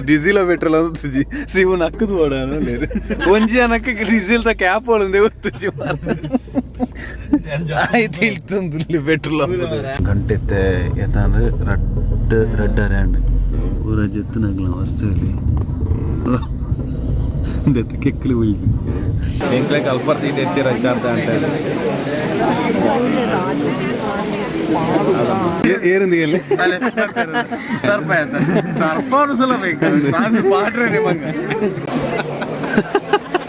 Diesel petrol ಅಂತ ಶಿವನ್ ಅಕ್ಕದು ಓಡಾನು ಒಂಜಿ ಜನಕ್ಕೆ ಡೀಸೆಲ್ ತ ಕ್ಯಾಪ್ ಒಳಂದೆ ಗೊತ್ತುಜಿ ಆಯ್ತು ಇಲ್ತೊಂದು ಪೆಟ್ರೋಲ್ ಗಂಟೆ ಎತ್ತಾಂದ್ರೆ ರಡ್ಡ್ ರಡ್ಡ್ ಅರ್ಯಾಂಡ್ ಊರ ಜೆತ್ತನಾಗ್ಲ ಅಷ್ಟೇ ದೆತ್ತ ಕೆಕ್ಕಲು ಉಳಿದು ಎಂಕ್ಲೆಕ್ ಅಲ್ಪರ್ತಿ ಎತ್ತಿರ ಇದ್ದಾರ್ದ ಅಂತ ಏರಿಂದ ಎಲ್ಲಿ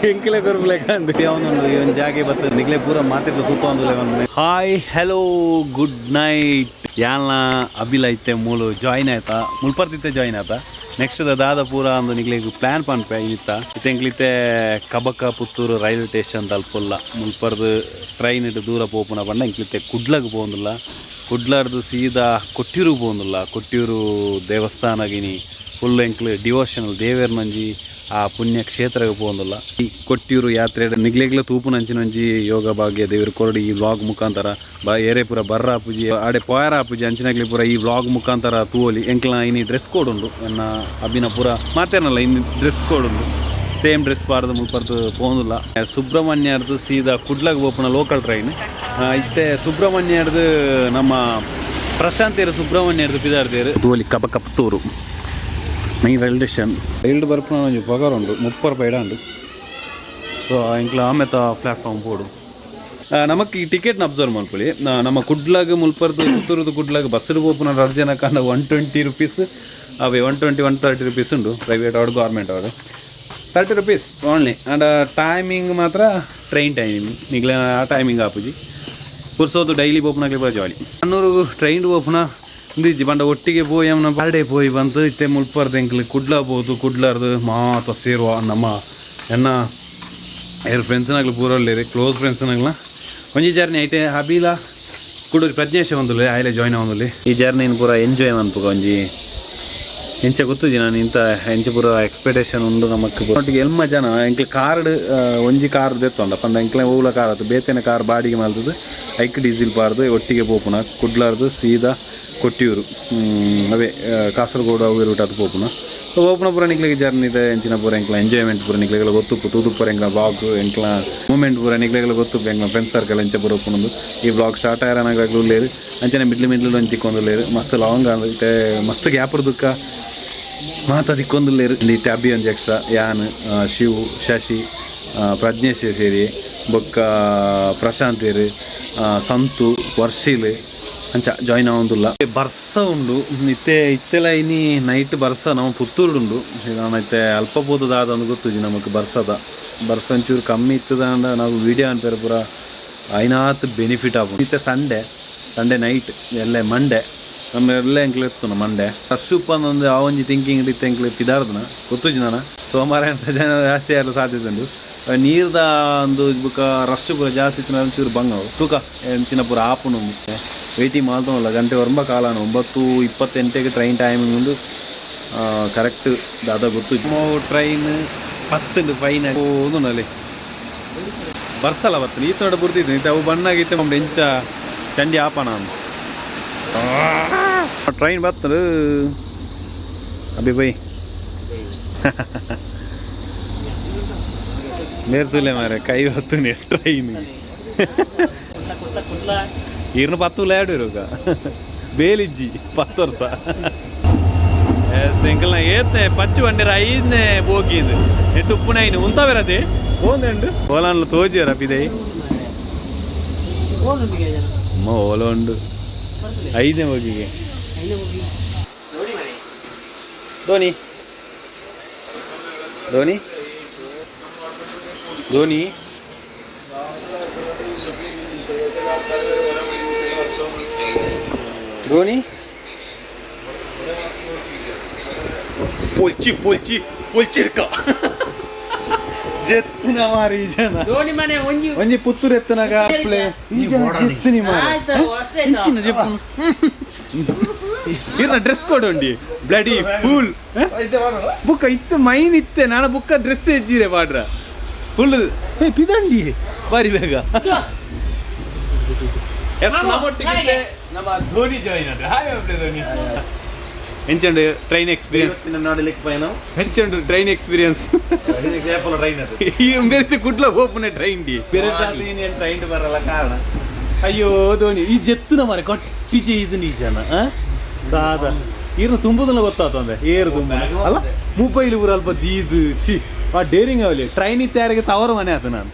ಎಂಕ್ಲೆ ಕೊರ್ಬ್ಲೆ ಕಂಡು ಯಾವನೊಂದು ಈ ಒಂದು ಜಾಗೆ ಬರ್ತದೆ ನಿಗ್ಲೆ ಪೂರ ಮಾತಿರ್ಲ ತೂತ ಒಂದು. Hi hello good night. ಯಾಲ್ನ ಅಬಿಲ ಐತೆ ಮೂಲು ಜಾಯಿನ್ ಆಯ್ತಾ ಮುಲ್ಪರ್ತಿತ್ತೆ ಜಾಯಿನ್ ಆತ. ನೆಕ್ಸ್ಟ್ ದಾದ ಪೂರ ಅಂದು ನಿಗ್ಲೆ ಪ್ಲಾನ್ ಪನ್ಪೆ ಇತ್ತ ಇತ್ತೆಂಕ್ಲಿತ್ತೆ ಕಬಕ ಪುತ್ತೂರು ರೈಲ್ವೆ ಸ್ಟೇಷನ್ ತಲುಪಲ್ಲ. ಮುಲ್ಪರ್ದು ಟ್ರೈನ್ ಇಟ್ಟು ದೂರ ಪೋಪುನ ಪಂಡ ಎಂಕ್ಲಿತ್ತೆ ಕುಡ್ಲಗ್ ಪೋಂದಿಲ್ಲ. ಕುಡ್ಲಾರ್ದು ಸೀದಾ ಕೊಟ್ಟಿಯೂರು ಪೋಂದಿಲ್ಲ. ಕೊಟ್ಟಿಯೂರು ದೇವಸ್ಥಾನಗಿನಿ ಫುಲ್ ಎಂಕ್ಲು ಡಿವೋಷನಲ್ ದೇವೇರ್ನಂಜಿ ಆ ಪುಣ್ಯ ಕ್ಷೇತ್ರಗೆ ಪೋಂದಿಲ್ಲ. ಈ ಕೊಟ್ಟಿಯೂರು ಯಾತ್ರೆ ನಿಗ್ಲೆಗ್ಲ ತೂಪುನಂಚಿನಂಜಿ ಯೋಗ ಭಾಗ್ಯ ದೇವರು ಕೊರಡಿ ಈ ವ್ಲಾಗ್ ಮುಖಾಂತರ ಬ ಏರೆ ಪೂರ ಬರ್ರ ಪೂಜೆ ಆಡೆ ಪೋಯರ ಪೂಜೆ ಅಂಚಿನಗ್ಲಿ ಪೂರ ಈ ವ್ಲಾಗ್ ಮುಖಾಂತರ ತೂವಲಿ. ಎಂಕ್ಲ ಇನಿ ಡ್ರೆಸ್ ಕೋಡ್ ಉಂಡು ಎನ್ನ ಅಭಿನ ಪೂರ ಮಾತೇನಲ್ಲ ಇನ್ನು ಡ್ರೆಸ್ ಕೋಡ್ ಉಂಡು. ಸೇಮ್ ಡ್ರೆಸ್ ಪಾರ್ದು ಮುಲ್ಪರ್ದು ಪೋಂದಿಲ್ಲ. ಸುಬ್ರಹ್ಮಣ್ಯರ್ದು ಸೀದಾ ಕುಡ್ಲಗ್ ಪೋಪುನ ಲೋಕಲ್ ಟ್ರೈನ್ ಇತ್ತೆ. ಸುಬ್ರಹ್ಮಣ್ಯರ್ದು ನಮ್ಮ ಪ್ರಶಾಂತಿಯರು ಸುಬ್ರಹ್ಮಣ್ಯರ್ದು ಪಿದಾರ್ದೇರು ತೂವಲಿ. Kabaka Puttur main railway station ರೈಲ್ಡ್ ಬರ್ಪುನ ಒಂಜಿ ಪಗಾರ ಉಂಡು 30 ರೂಪಾಯಿ ಇಡಂಡು. ಸೊ ಎಂಕ್ಲ ಆಮೇತ ಪ್ಲಾಟ್ಫಾರ್ಮ್ ಪೋಡು. ನಮಕ್ ಈ ಟಿಕೆಟ್ನ ಅಬ್ಸರ್ವ್ ಮಲ್ಪೊಲಿ. ನಮ್ಮ ಕುಡ್ಲಾಗ್ ಮುಲ್ಪರ್ದು ಪುತ್ತೂರುದು ಕುಡ್ಲಾಗ್ ಬಸ್ಸು ಪೋಪುನ ರಡ್ಡ್ ಜನಕ್ಕೆ 120 ರುಪೀಸ್ ಅವೇ 120 130 ರುಪೀಸ್ ಉಂಡು. ಪ್ರೈವೇಟ್ ಆಡು ಗೌರ್ಮೆಂಟ್ ಆಡು 30 ರುಪೀಸ್ ಓನ್ಲಿ. ಆ್ಯಂಡ್ ಟೈಮಿಂಗ್ ಮಾತ್ರ ಟ್ರೈನ್ ಟೈಮಿಂಗ್ ನಿಗ್ಲೆ ಆ ಟೈಮಿಂಗ್ ಆಪುಜಿ. ಪುರ್ಸೋದು ಡೈಲಿ ಪೋಪುನಾಗ್ಲಿ ಪೂರ ಜಾಲಿ. ಅನ್ನೂರು ಟ್ರೈನ್ ಪೋಪುನ ಇಂದಿಜ್ಜಿ ಪಂಡ ಒಟ್ಟಿಗೆ ಪೋಯಿ ಅವನ ಬಾರ್ಡೆ ಪೋಯಿ ಬಂತು. ಇತ್ತೆ ಮುಲ್ಪರ್ದು ಎಂಕ್ಲು ಕುಡ್ಲ ಪೋದು ಕುಡ್ಲಾರ್ದು ಮಾತ ಸೇರುವ ನಮ್ಮ ಎನ್ನ ಏರ್ ಫ್ರೆಂಡ್ಸ್ನಾಗ್ಲು ಪೂರ ಉಲ್ಲೇರು ಕ್ಲೋಸ್ ಫ್ರೆಂಡ್ಸ್ನಾಗ್ಲ. ಒಂಜಿ ಜರ್ನಿ ಐಟೆ ಅಬಿಲ ಕುಡೂರಿ ಪ್ರಜ್ಞೇಶ ಒಂದುಲ್ಲೆ ಆಯ್ಲೆ ಜಾಯ್ನ್ ಆವೊಂದುಲ್ಲೆ. ಈ ಜರ್ನಿನ ಪೂರ ಎಂಜಾಯ್ ಮನ್ಪುಗ. ಒಂಜಿ ಎಂಚ ಗೊತ್ತುಜಿ ನಾನು ಇಂಥ ಎಂಚ ಪೂರ ಎಕ್ಸ್ಪೆಕ್ಟೇಷನ್ ಉಂಡು ನಮಕ್. ಒಟ್ಟಿಗೆ ಎಲ್ಮ ಜನ ಎಂಕ್ಲೆ ಕಾರ್ಡ್ ಒಂಜಿ ಕಾರ್ ದೆತ್ತೊಂಡ ಪಂಡ ಎಂಕ್ಲೆ ಓಲ ಕಾರ್ ಆತು ಬೇತೆನ ಕಾರ್ ಬಾಡಿಗೆ ಮಲ್ತದು ಐಕ್ ಡೀಸೆಲ್ ಪಾರ್ದು ಒಟ್ಟಿಗೆ ಪೋಪುನ. ಕುಡ್ಲಾರ್ದು ಸೀದಾ ಕೊಟ್ಟಿಯೂರು ಅವೇ ಕಾಸರಗೋಡು ಅವು ರೂಟ್ ಅದು ಪೋಪುನ. ಪೋಪುನ ಪೂರ ನಿಕ್ಲೆಗ್ ಜರ್ನಿ ಇದೆ ಎಂಚಿನ ಪೂರ ಎಂಕ್ಲ ಎಂಜಾಯ್ಮೆಂಟ್ ಪೂರ ನಿಕ್ಲೆಗೆಲ್ಲ ಗೊತ್ತುಪ್ಪು. ತೂದುಪ್ಪರ ಎಂಕ್ಲ ವ್ಲಾಗ್ ಎಂಕ್ಲ ಮೂಮೆಂಟ್ ಪೂರ ನಿಕ್ಲೆಗೆಲ್ಲ ಗೊತ್ತುಪ್ಪು. ಎಂಕ್ಲ ಫ್ರೆಂಡ್ಸ್ ಸರ್ಕಲ್ ಎಂಚ ಪೂರ ಉಪ್ಪುನೊಂದು. ಈ ವ್ಲಾಗ್ ಸ್ಟಾರ್ಟ್ ಆಯರ ಉಲ್ಲೇರು ಅಂಚನೆ ಮಿಡ್ಲು ಮಿಡ್ಲು ಒಂಜಿ ತಿಕ್ಕೊಂದುಲ್ಲೇರು. ಮಸ್ತ್ ಲಾಂಗ್ ಆಗುತ್ತೆ ಮಸ್ತ್ ಗ್ಯಾಪ್ ದುಕ್ಕ ಮಾತ ತಿಕ್ಕೊಂದುಲ್ಲೇರು. ಇತ್ತೆ ಅಭಿ ಒಂಜಿ ಎಕ್ಸ್ಟ್ರಾ ಯಾನ್ ಶಿವು ಶಶಿ ಪ್ರಜ್ಞೇಶ್ ಸೇರಿ ಬೊಕ್ಕ ಪ್ರಶಾಂತೇರು ಸಂತು ವರ್ಷಿಲ್ ಅಂಚ ಜಾಯ್ನ್ ಆವೊಂದುಲ್ಲ. ಬರ್ಸ ಉಂಡು ಇತ್ತೆ ಇತ್ತೆಲ ಇನಿ ನೈಟ್ ಬರ್ಸ ನಮ್ಮ ಪುತ್ತೂರು ಉಂಡು. ಇತ್ತೆ ಅಲ್ಪ ಪೋತು ದಾದ ಒಂದು ಗೊತ್ತುಜಿ ನಮಕ್. ಬರ್ಸದ ಬರ್ಸ ಒಂಚೂರು ಕಮ್ಮಿ ಇತ್ತದಾಂಡ ನಾವು ವೀಡಿಯೋ ಅನ್ಪೇರು ಪೂರ ಐನಾತ್ ಬೆನಿಫಿಟ್ ಆಪುಂಡು. ಇತ್ತೆ ಸಂಡೇ ಸಂಡೇ ನೈಟ್ ಎಲ್ಲೆ ಮಂಡೆ ನಮ್ಮ ಎಲ್ಲ ಎಂಕ್ಲು ಎತ್ತುನ ಮಂಡೆ ರಶ್ ಉಪ್ಪಂದೊಂದು ಆ ಒಂಜಿ ಥಿಂಕಿಂಗ್ ಇತ್ತೆ ಎಂಕ್ಲು ಪಿದಾರ್ದನ ಗೊತ್ತುಜಿ. ನಾನು ಸೋಮವಾರ ಎಂತ ಜನ ಜಾಸ್ತಿ ಆಗಲು ಸಾಧ್ಯತೆ ಉಂಡು. ನೀರ್ದ ಒಂದು ಬುಕ್ಕ ರಶ್ ಪೂರ ಜಾಸ್ತಿ ಇತ್ತು ಒಂಚೂರು ಬಂಗ ಅವು ತೂಕ ಎಂಚಿನ ಪೂರ ಆಪುಂಡು. ವೆಯ್ಟಿಂಗ್ ಮಾಲ್ತೊಂದುಲ್ಲ. ಗಂಟೆ ಒರಂಬ ಕಾಲಾನು 9:28ಕ್ಕೆ ಟ್ರೈನ್ ಟೈಮಿಂಗ್ ಉಂಡು. ಕರೆಕ್ಟ್ ದಾದ ಗೊತ್ತು ಟ್ರೈನ್ ಪತ್ತುಂಡು ಫೈನ್ ಓದುನಲ್ಲಿ ಬರ್ಸಲ್ಲ ಬರ್ತದೆ. ಈತ ನೋಡ ಬುರ್ದಿದ್ದು ಇತ್ತೆ ಅವು ಬಣ್ಣಾಗಿತ್ತೆ ಒಮ್ಮೆ ಎಂಚ ಚಂಡಿ ಆಪಣ ಟ್ರೈನ್ ಬರ್ತದೆ. ಅಭಿ ಬೈ ಮೇರ್ತುಲೆ ಮಾರೆ ಕೈ ಹೊತ್ತು ಟ್ರೈನ್ ಈರ್ನ ಪತ್ತು ಇರುಗ ಬೇಲಿಜ್ಜಿ 10 ವರ್ಷ ಎಸ್ ಎಂಕಲ್ನ ಏತ್ನೆ ಪಚ್ಚು ಬಂಡಿರ ಐದನೇ ಬೋಗಿಂದು ಎಟ್ಟು ಉಪ್ಪುನೈನು ಉಂತವೆರದೆ ಓಂದೆಂಡು ಓಲಾನ್ಲ ತೋಜಿಯರ ಪಿದೈ ಅಮ್ಮ ಓಲ ಉಂಡು ಐದನೇ ಬೋಗಿಗೆ. ಧೋನಿ ಧೋನಿ ಧೋನಿ ಧೋನಿ ಪೊಲ್ಚಿ ಪೊಲ್ಚಿ ಪೊಲ್ಚಿರ್ಕ ಜೆತ್ತಿನ ಮಾರಿ ಈ ಜನ. ಧೋನಿ ಮನೆ ಒಂಜಿ ಒಂಜಿ ಪುತ್ತೂರು ಎತ್ತನಾಗ ಪ್ಲೇ ಈ ಜನ ಜೆತ್ತಿನಿ ಮಾರಿ. ಆಯ್ತು, ಹೊಸ ಆಯ್ತು. ಇಂಚಿನ ಜೆಪ್ಪು ಇರ್ನ ಡ್ರೆಸ್ ಕೋಡ್ ಉಂಡಿ ಬ್ಲಡಿ ಫುಲ್ ಬುಕ್ಕ ಇತ್ತು ಮೈನ್ ಇತ್ತೆ ನಾನು ಬುಕ್ಕ ಡ್ರೆಸ್ ಹೆಜ್ಜಿರೆ ಪಾಡ್ರ ಫುಲ್ ಏ ಪಿದಂಡಿ ಬಾರಿ ಬೇಗ. ಎಸ್ ನಮ್ಮೊಟ್ಟಿಗೆ ನಮ್ಮ ಧೋನಿ ಜಾಯಿನ್ ಆದ್ರೆ. ಹಾಯ್ ಒಬ್ಳೆ ಧೋನಿ. ಎಂಚಂಡು ಟ್ರೈನ್ ಎಕ್ಸ್ಪೀರಿಯನ್ಸ್ ನಾಡಲಿಕ್ಕೆ ಪಯಣ ಎಂಚಂಡು train experience. Train ಅದು. ಈ ಬೇರೆ ಕುಡ್ಲ ಹೋಪುನೆ ಟ್ರೈನ್ ಡಿ ಬೇರೆ ಟ್ರೈನ್ ಬರಲ್ಲ ಕಾರಣ. ಅಯ್ಯೋ ಧೋನಿ ಈ ಜೆತ್ತುನ ಮರೆ ಕಟ್ಟಿ ಇದು ನಿಜನ ದಾದ ಈರ್ನ ತುಂಬುದನ್ನ ಗೊತ್ತಾತಂದೆ ಏರು ತುಂಬ ಅಲ್ಲ ಮೊಬೈಲ್ ಊರ ಅಲ್ಪ ದೀದು she ಆ ಡೇರಿಂಗ್ ಅವಲಿ ಟ್ರೈನ್ ಇತ್ತ ಯಾರಿಗೆ ತವರ ಮನೆ ಆತ ನಾನು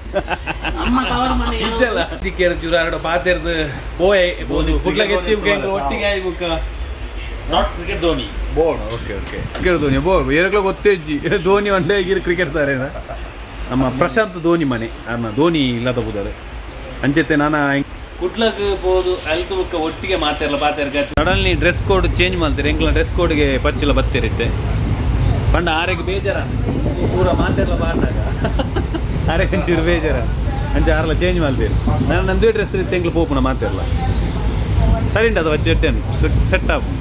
ಇಜ್ಜಲ್ಲ ಅದಕ್ಕೆ ಚೂರು ಆರಡ ಪಾತೆರ್ದು ಪೋಯೆ ಕುಡ್ಲಗೆ ಎತ್ತಿ ಒಟ್ಟಿಗೆ ಆಯ್ ಬುಕ್ಕ. Not cricket Dhoni board. Okay okay, cricket Dhoni ಬೋ ಏರಕ್ಲ ಗೊತ್ತೇ ಇಜ್ಜಿ. ಧೋನಿ ಒಂದೇ ಆಗಿರು ಕ್ರಿಕೆಟ್ ತಾರೇನ ನಮ್ಮ ಪ್ರಶಾಂತ್ ಧೋನಿ ಮನೆ ಅನ್ನ ಧೋನಿ ಇಲ್ಲದ ಹೋದಾರೆ ಅಂಚೆತ್ತೆ ನಾನು ಕುಡ್ಲಗ್ ಬೋದು ಅಲ್ತು ಬುಕ್ಕ ಒಟ್ಟಿಗೆ ಮಾತಾಡಲ್ಲ ಪಾತೆರ್ಗ suddenly dress code change ಮಾಡ್ತೀರಿ ಎಂಕ್ಲ ಡ್ರೆಸ್ ಕೋಡ್ಗೆ ಪಚ್ಚಿಲ ಬತ್ತಿರುತ್ತೆ ಪಂಡ ಆರೆಗೆ ಬೇಜಾರ ಪೂರ ಮಾತಾಡಲ್ಲ ಬಾರ್ನಾಗ ಆರೆಗೆ ಒಂಚೂರು ಬೇಜಾರ ಅಂಚೆ ಆರಲ್ಲ ಚೇಂಜ್ ಮಾಡ್ತೀರಿ. ನಾನು ನಂದೇ ಡ್ರೆಸ್ ಇರುತ್ತೆ ಎಂಕ್ಲ ಪೋಪುನ ಮಾತಾಡಲ್ಲ ಸರಿ ಉಂಟು ಅದು ವಚ್ಚ ಎಟ್ಟೆನು ಸೆಟ್ ಆಪು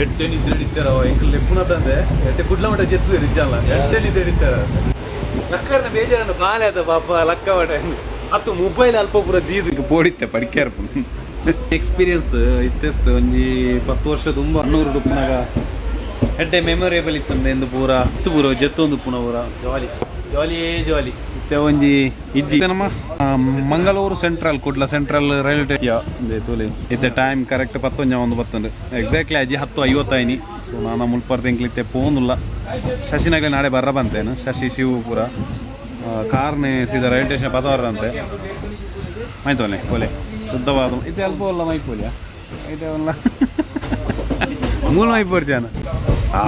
ಎಟ್ಟೆ ನಿದ್ರೆ ಹಿಡಿತಾರ ಎಂಕಲ್ ಲೆಪ್ಪುನ ತಂದೆ ಎಟ್ಟೆ ಕುಡ್ಲ ಮಟ್ಟ ಜೆತ್ತು ರಿಜ್ಜಲ್ಲ ಎಟ್ಟೆ ನಿದ್ರೆ ಹಿಡಿತಾರ ಲಕ್ಕರ್ನ ಬೇಜಾರನ್ನು ಬಾಲೆ ಅದ ಪಾಪ ಲಕ್ಕ ಮಟ ಅತ್ತು ಮೊಬೈಲ್ ಅಲ್ಪ ಪೂರ ದೀದು ಪೋಡಿತ್ತೆ ಪಡಿಕ್ಯಾರ ಎಕ್ಸ್ಪೀರಿಯನ್ಸ್ ಇತ್ತಿತ್ತು. ಒಂಜಿ 10 ವರ್ಷ ತುಂಬ 100 ರೂಪಾಯಿನಾಗ ಎಡ್ಡೆ ಮೆಮೊರೇಬಲ್ ಇತ್ತಂದೆ ಎಂದು ಪೂರ ಇತ್ತು ಪೂರ ಜೆತ್ತೊಂದು ಪುನ ಪೂರ ಜಾಲಿ ಜಾಲಿಯೇ ಜಾಲಿ ಇತ್ತೆ ಒಂಜಿ ಇಜ್ಜಿ ನಮ್ಮ Mangaluru central Kudla central railway station ತೂಲಿ ಇತ್ತೆ ಟೈಮ್ ಕರೆಕ್ಟ್ ಪತ್ತೊಂಜ ಒಂದು ಬತ್ತಂಡು ಎಕ್ಸಾಕ್ಟ್ಲಿ ಅಜ್ಜಿ 10:50. ಸೊ ನಾನು ಮುಲ್ಪರ್ ತಿಂಕ್ಲಿತ್ತೆ ಪೋನುಲ್ಲ ಶಶಿನಗಲೆ ನಾಳೆ ಬರ್ರ ಬಂತೇನು ಶಶಿ ಶಿವಪುರ ಕಾರ್ನೆ ಸೀದಾ ರೈಲ್ವೆ ಸ್ಟೇಷನ್ ಪತವರ ಅಂತೆ ಮಾಯ್ತೋಲೆ ಕೋಲೆ ಶುದ್ಧವಾದ ಇದು ಅಲ್ಪ ಅಲ್ಲ ಮೈಪೋಲಿಯಾ ಇದು ಅಲ್ಲ ಮೂಲ ಮೈಪೋರ್ ಜನ ಆ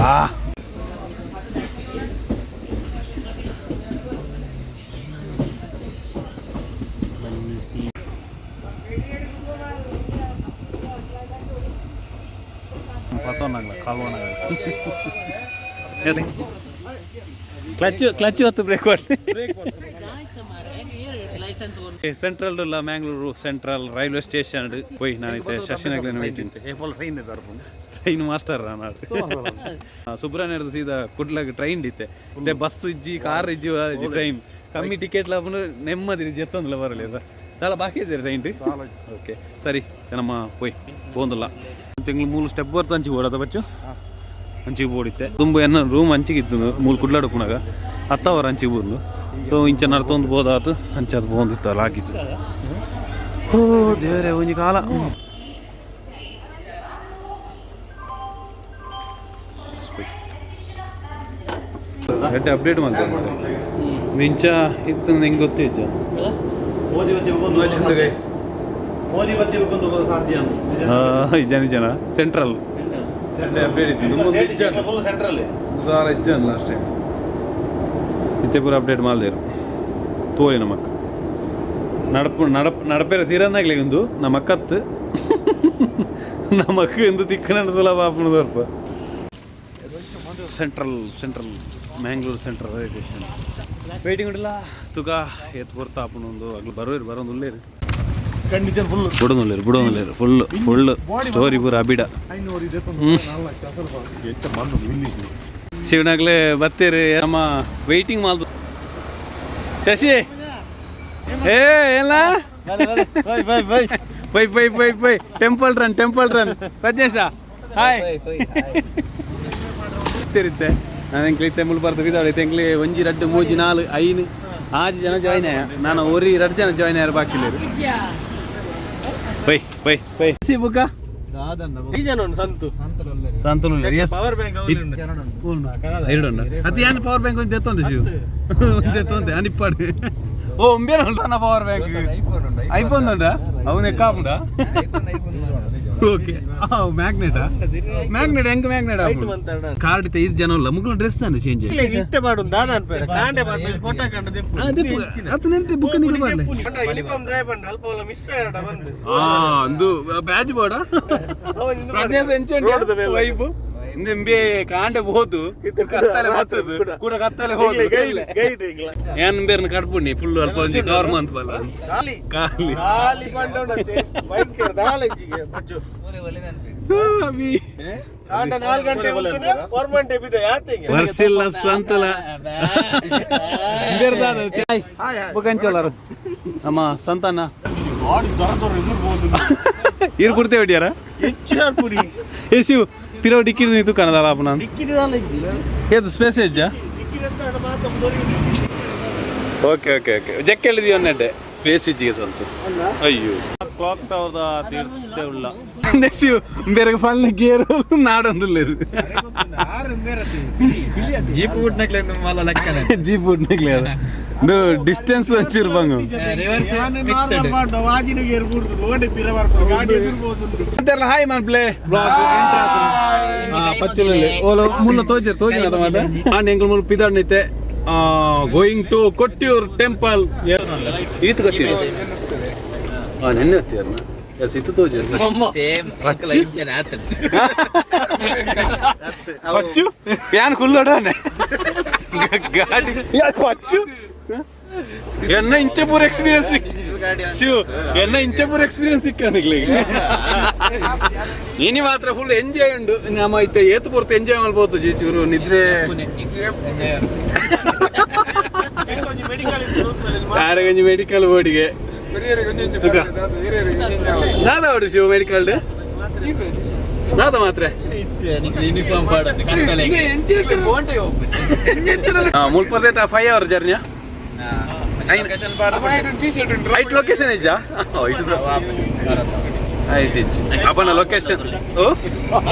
ಕ್ಲಚ್ ಕ್ಲಚ್ ಹೊತ್ತು ಬ್ರೇಕ್ ಸೆಂಟ್ರಲ್ ಇಲ್ಲ ಮ್ಯಾಂಗ್ಳೂರು central railway station ಹೋಯ್ ನಾನೈತೆ ಶಶಿನಗರ waiting. Train train master ನಾನು ಸುಬ್ರಹ್ಮಣ್ಯದ ಸೀದಾ ಕುಡ್ಲಾಗ ಟ್ರೈನ್ ಇತ್ತೆ ಇತ್ತೆ ಬಸ್ ಇಜ್ಜಿ ಕಾರ್ ಇಜ್ಜಿ ಇಜ್ಜಿ ಟ್ರೈನ್ ಕಮ್ಮಿ ಟಿಕೆಟ್ ಲಾಭನು ನೆಮ್ಮದಿ ಜೆತ್ತೊಂದಿಲ್ಲ ಬರಲಿ ಅಲ್ಲ ಬಾಕಿ ಇದೆ ಟ್ರೈನ್. ಓಕೆ ಸರಿ ನಮ್ಮ ಪೋಯ್ ಪೋಂದಿಲ್ಲ ತಿಂಗಳು ಮೂರು ಸ್ಟೆಪ್ ಬರ್ತು ಅಂಚಿಗೆ ಓಡದ ಬಚ್ಚು ಅಂಚಿಗೆ ಬೋಡಿತ್ತೆ ತುಂಬ ಎನ್ನ ರೂಮ್ ಅಂಚಿಗೆ ಇತ್ತು ಮೂಲು ಕುಡ್ಲಾಡು ಪುನಗ ಹತ್ತವರ ಅಂಚಿಗೆ ಬಂದು ಸೊ ಇಂಚ ನಡ್ತೊಂದು ಬೋದಾತು ಅಂಚದು ಬೋಂದಿತ್ತಲ್ಲ ಆಗಿತ್ತು. ಓ ದೇವರೇ ಒಂಜಿ ಕಾಲ ಎಡ್ಡೆ ಅಪ್ಡೇಟ್ ಮಾಡ್ತಾರೆ ಮಾರ್ರೆ. ಇಂಚ ಇತ್ತು ಹೆಂಗೆ ಗೊತ್ತಿಜ್ಜ ಮೋದಿ ಬತ್ತಿ ಒಂದು ಗೈಸ್ ಮೋದಿ ಬತ್ತಿ ಒಂದು ಸಾಧ್ಯ ಜನ ಜನ ಸೆಂಟ್ರಲ್ ಅಪ್ಡೇಟ್ ಇತ್ತು ಫುಲ್ ಸೆಂಟ್ರಲ್ ಸಾಲ ಇಜ್ಜನ್ ಲಾಸ್ಟ್ ಟೈಮ್ ಇತ್ತೆ ಪೂರ ಅಪ್ಡೇಟ್ ಮಾಡ್ದೇರು ತೋರಿ ನಮಕ್ ನಡಪು ನಡಪ್ ನಡಪೇರ ತೀರಂದಾಗ್ಲಿ ಒಂದು ನಮಕ್ಕತ್ತು ನಮಕ್ ಎಂದು ತಿಕ್ಕನ ಸುಲಭ ಆಪುಣ ದೊರ್ಪ. Central central Mangalore central railway station waiting ಉಂಡಿಲ್ಲ ತುಗ ಏತ್ ಪೊರ್ತು ಆಪುಣ ಒಂದು ಅಗ್ಲು ಬರೋರು ಬರೋದು ಉಳ್ಳೇರು ಕಂಡೀಷನ್ ಫುಲ್ ಬುಡೊಂದುಲ್ಲೇರು ಬುಡೊಂದುಲ್ಲೇರು full full story ಪೂರ ಅಬಿಡ. ಶಿವನಾಗ್ಲೇ ಬತ್ತೀರಿ ನಮ್ಮ ವೆಯ್ಟಿಂಗ್ ಮಾಲ್ದು ಶಶಿ ಏ ಎಲ್ಲ bye bye bye bye bye bye bye temple run temple run Prajnesha hi ತಿರುತ್ತೆ ನಾನು ಎಂಕ್ಲಿ ತೆಂಬುಲ್ ಬರ್ದು ಬಿದ್ದಾಳೆ ತೆಂಗ್ಲಿ ಒಂಜಿ ರಡ್ಡು ಮೂಜಿ ನಾಲ್ ಐನು ಆಜಿ ಜನ ಜಾಯ್ನ್ ಆಯ ನಾನು ಒರಿ ರಡ್ಡು ಜನ ಜಾಯ್ನ್ ಆಯ್ರ ಬಾಕಿ bye bye bye C ಬುಕ್ಕ ಸಂತನು S power bank ಎರಡು ಅತಿ ಏನು ಪವರ್ ಬ್ಯಾಂಕ್ ಒಂದು ದೆತ್ತೊಂದು ಶಿವ ದೆತ್ತೊಂದೆ ಅನಿಪ್ಪಾಡು ಓ ಒಂಬೇನ ಉಂಟು power bank iPhone ಉಂಟಾ ಅವನೇ ಕಾಪುಂಡ. ಓಕೆ ಮ್ಯಾಗ್ನೆಟಾ ಮ್ಯಾಗ್ನೆಟ್ ಹೆಂಗ್ ಮ್ಯಾಗ್ನೆಟ್ ಕಾರ್ಡ್ ಐದು ಜನ ಉಲ್ಲ ಮುಗ್ಲ ಡ್ರೆಸ್ ತಾನೆ ಚೇಂಜ್ ಇತ್ತೆ ಪಾಡು ದಾದ ಅನ್ಪೇರೆ ಕಾಂಡೆ ಪಾಡು ಫೋಟೋ ಕಂಡ ದೆಪ್ಪು ಅದು ನೆಂತೆ ಬುಕ್ ನಿಲ್ಲ ಬರ್ಲೆ ಯೂನಿಫಾರ್ಮ್ ಡ್ರೈ ಪಂಡ ಅಲ್ಪ ಒಲ್ಲ ಮಿಸ್ ಆಯರಡ ಬಂದು ಆ ಅಂದು ಬ್ಯಾಚ್ ಬೋರ್ಡ ಪ್ರಜ್ಞಾ ಸೆಂಚುರಿ ವೈಬ್ ನಿಂಬೆ ಕಾಂಡೆ ಬೋದು ಕತ್ತಲೆ ಬರ್ತದೆ ಕೂಡ ಕತ್ತಲೆ ಹೋದು ಗೈಡ್ ಗೈಡ್ ಇಂಗ್ಲ ಏನ್ ಬೇರೆ ಕಟ್ಬುಣಿ ಫುಲ್ ಅಲ್ಪ ಒಂಜಿ ಕವರ್ ಮಂತ್ ಬಲ್ಲ ಖಾಲಿ ಖಾಲಿ ಖಾಲಿ ಪಂಡೋಣತೆ ಬೈಕ್ ದಾಲ ಇಂಚಿಗೆ ಬಜ್ಜು ಅವಿ. ಕಾಂಡ 4 ಗಂಟೆ ಗೌರ್ಮೆಂಟ್ ಬಿದೆ ಯಾತಿಗೆ ವರ್ಷಿಲ್ಲ ಸಂತಲ ಬುಕಂಚಲರು ನಮ್ಮ ಸಂತಾನ ಇರು ಪುರ್ತೆ ಹೊಡಿಯಾರ ಹೆಚ್ಚಿನ ಪುರಿ ಏ ಶಿವ್ ಪಿರೋ ಡಿಕ್ಕಿ ನೀ ತೂಕನದಲ್ಲ ಅಪ್ಪನ ಏದು ಸ್ಪೇಸ್ ಎಜ್ಜಾ. ಓಕೆ ಓಕೆ ಓಕೆ, ಜಕ್ಕೆಳಿದೀವಿ ಒಂದೆಡ್ಡೆ ಸ್ಪೇಸ್ ಇಜ್ಜಿಗೆ ಸ್ವಲ್ಪ. ಅಯ್ಯೋ, ಕ್ಲಾಕ್ ಟವರ್ದ ತೀರ್ಥ ಉಳ್ಳ ಬೇರೆ ಫಲ್ ಗೇರ್ ನಾಡೊಂದುಲ್ಲೇರು. ಜೀಪ್ ಬಿಟ್ನಕ್ಲೆ ಮಲ್ಲ ಲೆಕ್ಕನೆ. ಜೀಪ್ ಉಡ್ನಕ್ಲೆ ಇದು ಡಿಸ್ಟೆನ್ಸ್ ಹಚ್ಚಿರ್ಬಂಗ. ರಿವರ್ಸ್. ಹಾಯ್ ಮಾನ್ ಪ್ಲೇ ಪಚ್ಚಿನಲ್ಲಿ ಓಲೋ ಮುಲ್ಲ ತೋಜಿರ್ ತೋಜಿನ ಅದ ಮಾತ ಆಂಡ್ ಎಂಕಲ್ ಮುಲ್ ಪಿದಾಡ್ ನಿತ್ತೆ ಗೋಯಿಂಗ್ ಟು ಕೊಟ್ಟಿಯೂರ್ ಟೆಂಪಲ್. ಈತ್ ಗೊತ್ತಿದೆ. ಆ ನೆನ್ನೆ ಹೊತ್ತಿಯರ್ನ ಎಸ್ ಇತ್ತು ತೋಜಿರ್. ಸೇಮ್. ಇಂಜನ್ ಆತನ. ಪಚ್ಚು ಯಾನ್ ಕುಲ್ಲೋಡಾನೆ ಗಾಡಿ ಯಾ ಪಚ್ಚು ಎನ್ನ ಇಂಚೆ ಪೂರ ಎಕ್ಸ್ಪೀರಿಯನ್ಸ್ ಶಿವ್ ಎನ್ನ ಇಂಚೆ ಪೂರ ಎಕ್ಸ್ಪೀರಿಯನ್ಸ್ ಸಿಕ್ಕ. ಇನಿ ಮಾತ್ರ ಫುಲ್ ಎಂಜಾಯ್ ಉಂಡು. ನಮ್ಮ ಇತ್ತೆ ಏತು ಪೂರ್ತಿ ಎಂಜಾಯ್ ಮಾಡ್ಬೋದು ಜಿ ಚೂರು ನಿದ್ರೆ. ಯಾರಿಗೊಂಜಿ ಮೆಡಿಕಲ್ ಬೋರ್ಡಿಗೆ ದಾದ ಅವಡು ಶಿವ ಮೆಡಿಕಲ್ ದಾದ ಮಾತ್ರ. ಯೂನಿಫಾರ್ಮ್ ಪಾಡೋದು ಕತ್ತಲೆ. ಮುಲ್ಪದ 5 ಅವರ್ ಜರ್ನಿಯಾ. ರೈಟ್ ಲೊಕೇಶನ್ ಇಜ್ಜಾ? ರೈಟ್ ಇಚ್ ಅಪ್ಪನ ಲೊಕೇಶನ್. ಓ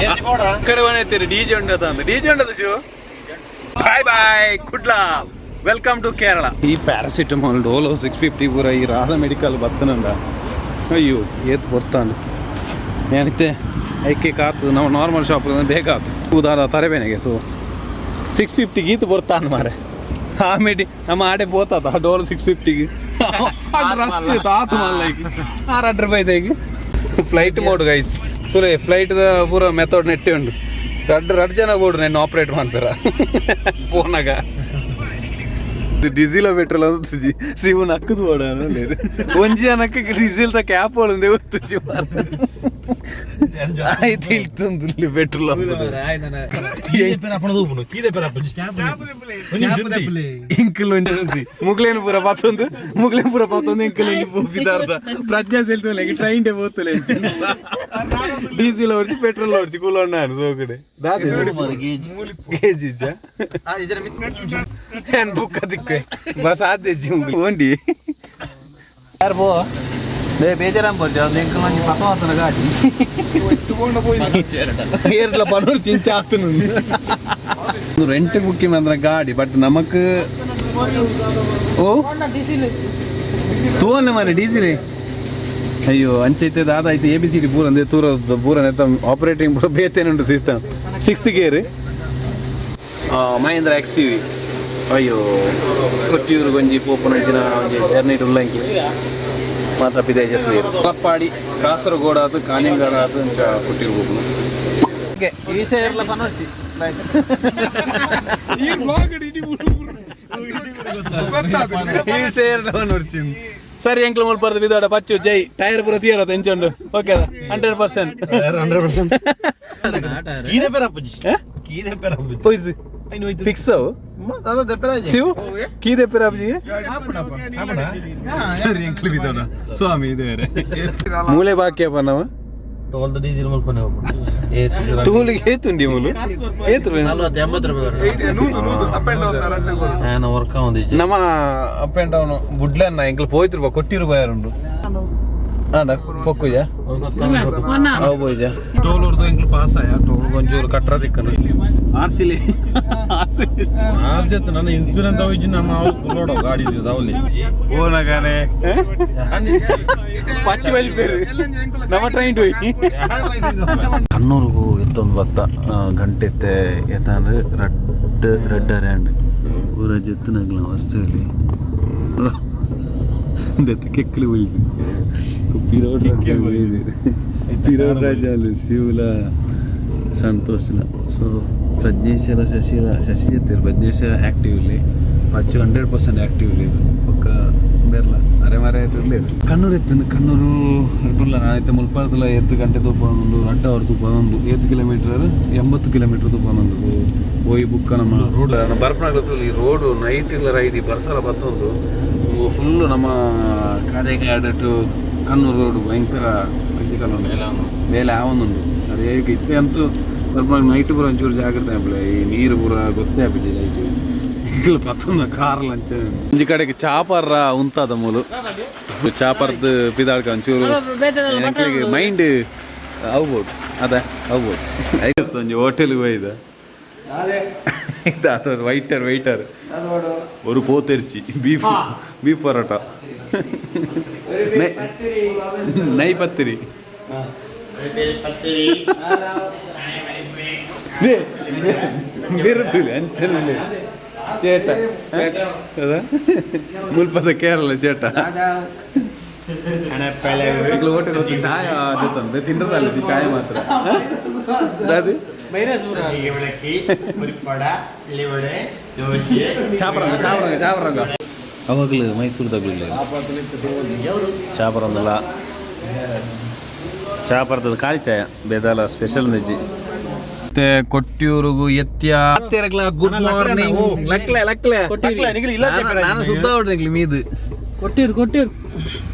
ಕಡೆ ಬಂದೈತಿರಿ. ಡಿಜೆ ಉಂಡದ ಅಂದ ಡಿಜೆ ಉಂಡದ Shiva. Bye bye Kudla, welcome to Kerala. ಈ ಪ್ಯಾರಾಸಿಟಮಾಲ್ ಡೋಲೋ 650 ಪೂರ ಈ ರಾಧಾ ಮೆಡಿಕಲ್ ಬತ್ತನಂಡ. ಅಯ್ಯೋ, ಏತ್ ಬರ್ತಾನೆ ಏನೈತೆ ಐಕೆ ಕಾತು. ನಾವು ನಾರ್ಮಲ್ ಶಾಪ್ ಬೇಕಾತು ಉದಾರ ತರಬೇನೆಗೆ. ಸೊ 650 ಗೀತು ಬರ್ತಾನೆ ಮಾರೆ. ಆಮೇಲೆ ನಮ್ಮ ಆಡೆ ಪೋತಾತ ಡೋಲ್ 650ಗೆ ರಶ್ ತಾತು ಮಲ್ಲೈಕ್ ಆರು ರೂಪಾಯಿ ಈಗ. ಫ್ಲೈಟ್ ಮೋಡ್ ಗೈಸ್ ತುಲೆ. ಫ್ಲೈಟ್ದ ಪೂರ ಮೆಥಡ್ ನೆಟ್ಟೆ ಉಂಡು. ರಡ್ಡ್ ರಡ್ಡ್ ಜನ ಬೋಡು ನೆನ್ನು ಆಪ್ರೇಟ್ ಮಾಡ್ತಾರ ಫೋನಾಗ. ಡೀಸೆಲ್ ಪೆಟ್ರೋಲ್ ಅಂತ ಶಿವನ್ ಅಕ್ಕದು ಬೋಡ. ಒಂಜಿ ಜನಕ್ಕೆ ಡೀಸೆಲ್ ತ ಕ್ಯಾಪ್ ಒಳಂದೆ ಗೊತ್ತುಜಿ. ಆಯ್ತು, ಇಲ್ತೊಂದು ಪೆಟ್ರೋಲ್. ಇಂಕಲ್ ಒಂಜಿ ಮುಗ್ಲೇನು ಪೂರ ಪತ್ತೊಂದು, ಮುಗ್ಲೇನು ಪೂರ ಪತ್ತೊಂದು. ಇಂಕಲ್ ಒಂಜಿ ಪೋಪಿದಾರ್ದ ಪ್ರಜ್ಞಾ ಸೆಲ್ತೋಲೆ ಟ್ರೈನ್ ಡೇ ಪೋತಲೆ. ಡೀಸೆಲ್ ಓಡಿಸಿ ಪೆಟ್ರೋಲ್ ಓಡಿಸಿ ಕೂಲಣ್ಣ ಸೋಕಡೆ ದಾದೆ ಗೇಜ್ ಇಜ್ಜ ಏನ್ ಬುಕ್ಕ ತಿಕ್ಕೆ ಬಸ್ ಆದೆ ಓಂಡಿ ಯಾರು ಪೋ ಬೇ ಬೇಜಾರಾಮ್ ಬರ್ಜ. ಒಂದು ಎಂಕಲ್ ಒಂಜಿ ಪಕ್ಕ ಮಾತನ ಗಾಡಿ ಏರ್ಲ ಪನೂರು ಚಿಂಚ ಆತನು. ರೆಂಟ್ ಬುಕ್ಕಿಂಗ್ ಅಂದ್ರೆ ಗಾಡಿ ಬಟ್ ನಮಕ್ ಓ ತೂವನ್ನೆ ಮಾರೆ ಡೀಸೆಲ್. ಅಯ್ಯೋ, ಅಂಚೈತೆ ದಾದ ಆಯ್ತು. ಎ ಬಿ ಸಿ ಡಿ ಪೂರ ಅಂದ್ರೆ ತೂರ ಪೂರ ಆಪರೇಟಿಂಗ್ ಪೂರ ಬೇತೇನುಂಟು system. 6th gear Mahindra X U V. ಅಯ್ಯೋ, ಕೊಟ್ಟಿಯೂರು ಒಂಜಿ ಪೋಪುನ ಅಂಚಿನ ಒಂಜಿ ಜರ್ನಿ ಉಲ್ಲಂಕಿ ಮಾತ್ರ ಪಿದಾಯಿ ಜತ್ತಿ ಕಪ್ಪಾಡಿ ಕಾಸರಗೋಡು ಅದು ಕಾನಿಂಗಾಡ ಅದು ಅಂಚ ಕೊಟ್ಟಿರು ಪೋಪುನ. ಓಕೆ, ಈ ವಿಷಯ ಇರಲ್ಲ ಪನೋರ್ಚಿ. ಈ ವಿಷಯ ಇರಲ್ಲ ಪನೋರ್ಚಿ. ಸರಿ, ಎಂಕ್ಲು ಮುಲ್ಪರ್ದು ಬಿದೋಡ ಪಚ್ಚು ಜೈ. ಟೈರ್ ಪೂರ ತೀರ ಎಂಚುಂಡು. ಓಕೆ, 100%. 100%. ಕೀದೆ ಪೆರಪ್ಪುಜಿ, ಕೀದೆ ಪೆರಪ್ಪುಜಿ. ಹೋಯ್ತು ಫಿಕ್ಸ್ ಅವು. ಶಿವ್ ಕೀದೆ ಪೆರಪ್ಪುಜಿ. ಸರಿ, ಎಂಕ್ಲು ಬಿದೋಡ ಸ್ವಾಮಿ ಇದೆ ಮೂಲೆ ಬಾಕಿ ನಾವು. ಟೋಲ್ ಡೀಸೆಲ್ ಮಲ್ಪನೆ ಹೋಗ್ಬಿಡು. ಟೂಲಿಗೆ ಏತುಂಡಿ ಮೂಲು ಏತು? 40 80 ರೂಪಾಯಿ. ನಾನು ವರ್ಕ್ ಆವಂದಿಜ್ಜಿ. ನಮ್ಮ ಅಪ್ ಅಂಡ್ ಡೌನ್ ಬುಡ್ಲನ್ನ ಎಂಕ್ಲು ಪೋಯ್ತಿರ್ಬ ಕೊಟ್ಟಿರು ಬಾಯರುಂಡು ಆಂಡ ಪೊಕ್ಕುಜ ಅವು ಪೋಯ್ಜ. ಟೋಲ್ ಉರ್ದು ಎಂಕ್ಲು ಪಾಸ್ ಆಯ. ಟೋಲ್ ಒಂಚೂರು ಕಟ್ರ ದಿಕ್ಕನು ಆರ್ಸಿಲಿ ಆರ್ಸಿಲಿ. ಆರ್ಜತ್ ನನ್ನ ಇನ್ಸೂರೆನ್ಸ್ ಅವಿಜಿ ನಮ್ಮ ನೋಡೋ ಗಾಡಿ ಇದೆ ಅವಲಿ. ಓನಗಾನೆ ಪಚ್ಚ ಬಲಿ ಪೇರು ನಮ್ಮ ಟ್ರೈನ್ ಟು ಕಣ್ಣೂರ್ಗು ಎತ್ತೊಂದು ಬತ್ತ ಗಂಟೆ ಇತ್ತೆ. ಏತಂದ್ರೆ ರಡ್ಡ್ ರಡ್ಡ್ ಅರೆ ಊರ ಜೆತ್ತನಾಗ್ಲ ಅಷ್ಟೇ ದೆತ್ತ ಕೆಕ್ಕಲು ಒಯ್ದು ಪಿರೋಡ್ ಪಿರೋಡ್ ರಾಜಾಲು ಶಿವಲ ಸಂತೋಷ್ಲ. ಸೊ ಪ್ರಜ್ಞೇಶಲ ಶಶಿಲ ಶಶಿ ಜೆತ್ತಿರು. ಪ್ರಜ್ಞೇಶ ಆ್ಯಕ್ಟಿವ್ ಇಲ್ಲಿ, ಪಚ್ಚು 100% ಆ್ಯಕ್ಟಿವ್ ಇಲ್ಲಿ. ಬೊಕ್ಕ ಬೇರ್ಲ ಅರೆ ಮರೆ ಇರ್ಲಿ. ಕಣ್ಣೂರು ಎತ್ತುಂಡು ಕಣ್ಣೂರು ಉಲ್ಲ. ನಾನೈತೆ ಮುಲ್ಪಾರ್ದಲ ಏತ್ ಗಂಟೆ ತೂಪೊಂದುಂಡು? ರಡ್ಡ್ ಅವರ್ ತೂಪೊಂದುಂಡು. ಏತ್ ಕಿಲೋಮೀಟರ್? 80 ಕಿಲೋಮೀಟರ್ ತೂಪೊಂದುಂಡು. ಸೊ ಪೋಯಿ ಬುಕ್ಕ ನಮ್ಮ ರೋಡ್ ಬರ್ಪನಾಗ್ಲ ಈ ರೋಡು ನೈಟ್ ಇಲ್ಲ ರೈಡ್ ಬರ್ಸಲ ಬತ್ತೊಂದು ಫುಲ್ ನಮ್ಮ ಕಾದೇಗಾಡ್ ಟು ಕಣ್ಣೂರು ರೋಡ್ ಭಯಂಕರ ಕ್ರಿಟಿಕಲ್ ಉಂಟು. ಬೇಲೆ ಆವೊಂದುಂಡು ಸರಿಯಾಗಿ ಇತ್ತೆ ಅಂತೂ. ಸ್ವಲ್ಪ ನೈಟ್ ಪೂರ ಒಂಚೂರು ಜಾಗ್ರತೆ ಆಪುಲೆ ಈ ನೀರು ಪೂರ ಗೊತ್ತೇ ಆಪಿಜಿ ಲೈಟ್ ಇಗ್ಲು ಪತ್ತೊಂದ ಕಾರ್ ಲಂಚ ಒಂಜಿ ಕಡೆಗೆ ಚಾಪರ್ರ ಉಂತಾದ ಮೂಲು ಚಾಪರ್ದು ಪಿದಾಳ್ಕ ಒಂಚೂರು ಎಂಕ್ಲೆಗ್ ಮೈಂಡ್ ಅವ್ಬೋದು ಅದೇ ಅವ್ಬೋದು ಒಂಜಿ ಹೋಟೆಲ್ಗೆ ಹೋಯ್ದ ಇದಾತ ವೈಟರ್ ವೈಟರ್ ஒரு போத்தெரிச்சி ಬೀಫ್ ಬೀಫ್ ಪರೋಟ ನೈ ಪತ್ತಿರಿ ಬಿರುದಿಲ್ಲ ಅಂಚನೆ ಚೇಟ ಮುಲ್ಪದ ಕೇರಳ ಚೇಟ ಈಗಲೂ ಹೋಟೆಲ್ ಹೋಗಿ ಚಾಯ ಜೊತೆ ತಿಂದ್ರಲ್ಲ ಚಾಯ ಮಾತ್ರ ಅದು ಚಾಪರಂಗ ಚಾಪರಂಗ ಚಾಪರಂಗ ಅವಾಗಲೂ ಮೈಸೂರು ತಗಲಿಲ್ಲ ಚಾಪರಂದಲ್ಲ ಚಾಪರ್ತದ ಖಾಲಿ ಚಾಯ ಬೇದಾಲ ಸ್ಪೆಷಲ್ ಮೆಜ್ಜಿ ಮತ್ತೆ ಕೊಟ್ಟಿಯೂರಿಗೂ ಎತ್ಯ ಗುಡ್ ಮಾರ್ನಿಂಗ್ ಲಕ್ಲೆ ಲಕ್ಲೆ ನಾನು ಸುತ್ತ ಹೊಡ್ರಿ ಮೀದು ಕೊಟ್ಟಿರು ಕೊಟ್ಟಿರು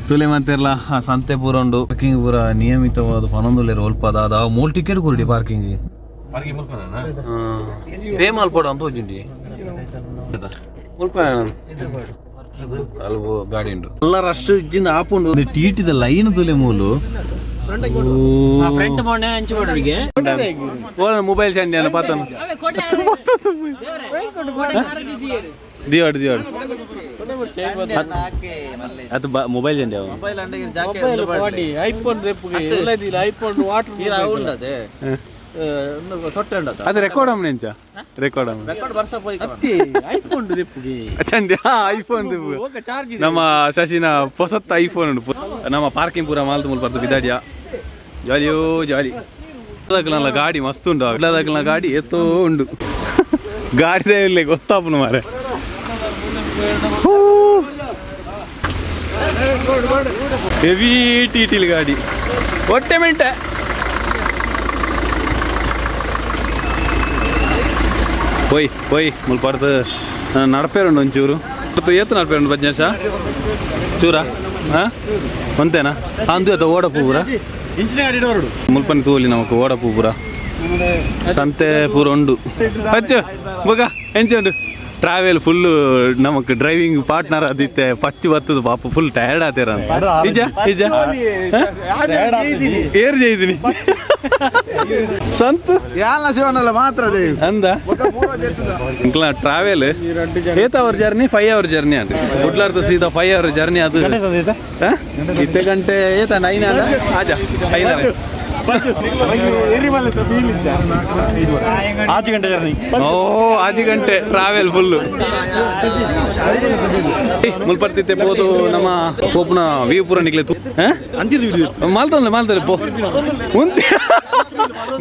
ತುಲೆ ಮಾತಿರ್ಲ ಆ ಸಂತೆ ಪೂರ ಉಂಡು ಪಾರ್ಕಿಂಗ್ ಪೂರ ನಿಯಮಿತವಾದ ಪನೊಂದುಲ್ಲೇರು ಒಲ್ಪ ಅದ ಮೂರು ಟಿಕೆಟ್ ಕೊಡಿ ಪಾರ್ಕಿಂಗ್ ಪೇ ಮಲ್ಪೋಡು ಅಂತ ಹೋಜಿಂಡಿ ಮುಲ್ಪ ಅಲ್ಬೋ ಗಾಡಿ ಉಂಡು ಎಲ್ಲ ರಶ್ ಇಜ್ಜಿಂದ ಆಪುಂಡು ಟೀಟಿದ ಲೈನ್ ತುಲೆ ಮೂಲು ಫ್ರಂಟ್ ಮೊನ್ನೆ ಹಂಚಿ ಮಾಡೋರಿಗೆ ಮೊಬೈಲ್ ಚಂಡಿ ಅನ್ನ ಪಾತನ ದಿವಾಡು ದಿವಾಡು ಅದು ಮೊಬೈಲ್ ಚಂಡಿ ಅವ ಮೊಬೈಲ್ ಅಂಡಗಿರಿ ಜಾಕೆಟ್ ಒಂದು ಪಾಡ್ಲೆ. ಐಫೋನ್ ರೆಪ್ಪುಗೆ ಎಲ್ಲ ಐಫೋನ್ ವಾಟರ್ ಈರ ಉಂಡದೆ ತೊಟ್ಟೆ ಉಂಡದ ಅದು ರೆಕಾರ್ಡ್ ಅಮ್ಮ ನೆಂಚ ರೆಕಾರ್ಡ್ ಅಮ್ಮ ರೆಕಾರ್ಡ್ ಬರ್ಸ ಪೋಯ್ಕ ಐಫೋನ್ ರೆಪ್ಪುಗೆ ಚಂಡಿ ಐಫೋನ್ ಚಾರ್ಜ್ ನಮ್ಮ ಶಶಿನ ಹೊಸತ್ತ ಐಫೋನ್ ಉಂಟು ನಮ್ಮ ಪಾರ್ಕಿಂಗ್ ಪೂರ ಮಾಲ್ತು ಮುಲ್ಪ ಬಿದಾಡಿಯ ಜಾಲಿಯೋ ಜಾಲಿ ದಾಖಲ ಗಾಡಿ ಮಸ್ತ್ ಉಂಟು ದಾಖಲ ಗಾಡಿ ಎತ್ತೋ ಉಂಡು ಗಾಡಿದೇ ಇಲ್ಲ ಗೊತ್ತಾಪುನು ಮಾರೆ ಹೆವಿ ಟೀಟಿಲ್ ಗಾಡಿ ಹೊಟ್ಟೆ ಮಿಂಟೆ ಪೋಯ್ ಪೋಯ್ ಮುಲ್ಪಾರ್ದು ನಡಪೇರುಂಡು ಒಂಚೂರು ಏತು ನಡಪೇರುಂಡು ಬಜ್ಞಾಸ ಚೂರಾ ಹಾಂ ಒಂತೇನಾ ಅಂದು ಅದು ಓಡಪು ಪೂರ ಇಂಚಿನ ಗಾಡಿ ಹೊರಡು ಮುಲ್ಪನಿ ತೂಲಿ ನಮಕ್ ಓಡಪು ಪೂರ ಸಂತೆ ಪೂರ ಉಂಡು ಅಚ್ಚು ಬೊಕ ಎಂಚ ಉಂಡು ಟ್ರಾವೆಲ್ ಫುಲ್ ನಮಕ್ ಡ್ರೈವಿಂಗ್ ಪಾರ್ಟ್ನರ್ ಅದಿತ್ತೆ ಪಚ್ಚು ಬತ್ತದ ಪಾಪ ಫುಲ್ ಟಯರ್ಡ್ ಆತೇರ ಅಂತ ನಿಜ ನಿಜ ಏರ್ ಜೈದಿನಿ ಸಂತು ಯಾಲ ಶಿವನಲ್ಲ ಮಾತ್ರ ಅದೇ ಅಂದ ಇಂಕ್ಲ ಟ್ರಾವೆಲ್ ಏತ್ ಅವರ್ ಜರ್ನಿ 5 ಅವರ್ ಜರ್ನಿ ಅಂತ ಕುಡ್ಲಾರ್ದ ಸೀದಾ 5 ಅವರ್ ಜರ್ನಿ ಅದು ಹ? ಇತ್ತೆ ಗಂಟೆ ಏತ ನೈನ್ ಅಲ್ಲ ಆಜಾ ಐನ ಆರು ಗಂಟೆ ಜರ್ನಿ ಓ ಆಜಿ ಗಂಟೆ ಟ್ರಾವೆಲ್ ಫುಲ್ ಮುಲ್ಪರ್ತಿತ್ತೆ ಪೋದು ನಮ್ಮ ಪೋಪುನ ವ್ಯೂ ಪೂರ ನಿಕ್ಲೆ ತು ಮಾಲ್ತೊಂದ್ಲೆ ಮಾಲ್ತಾರೆ ಪೋ ಉಂತಿ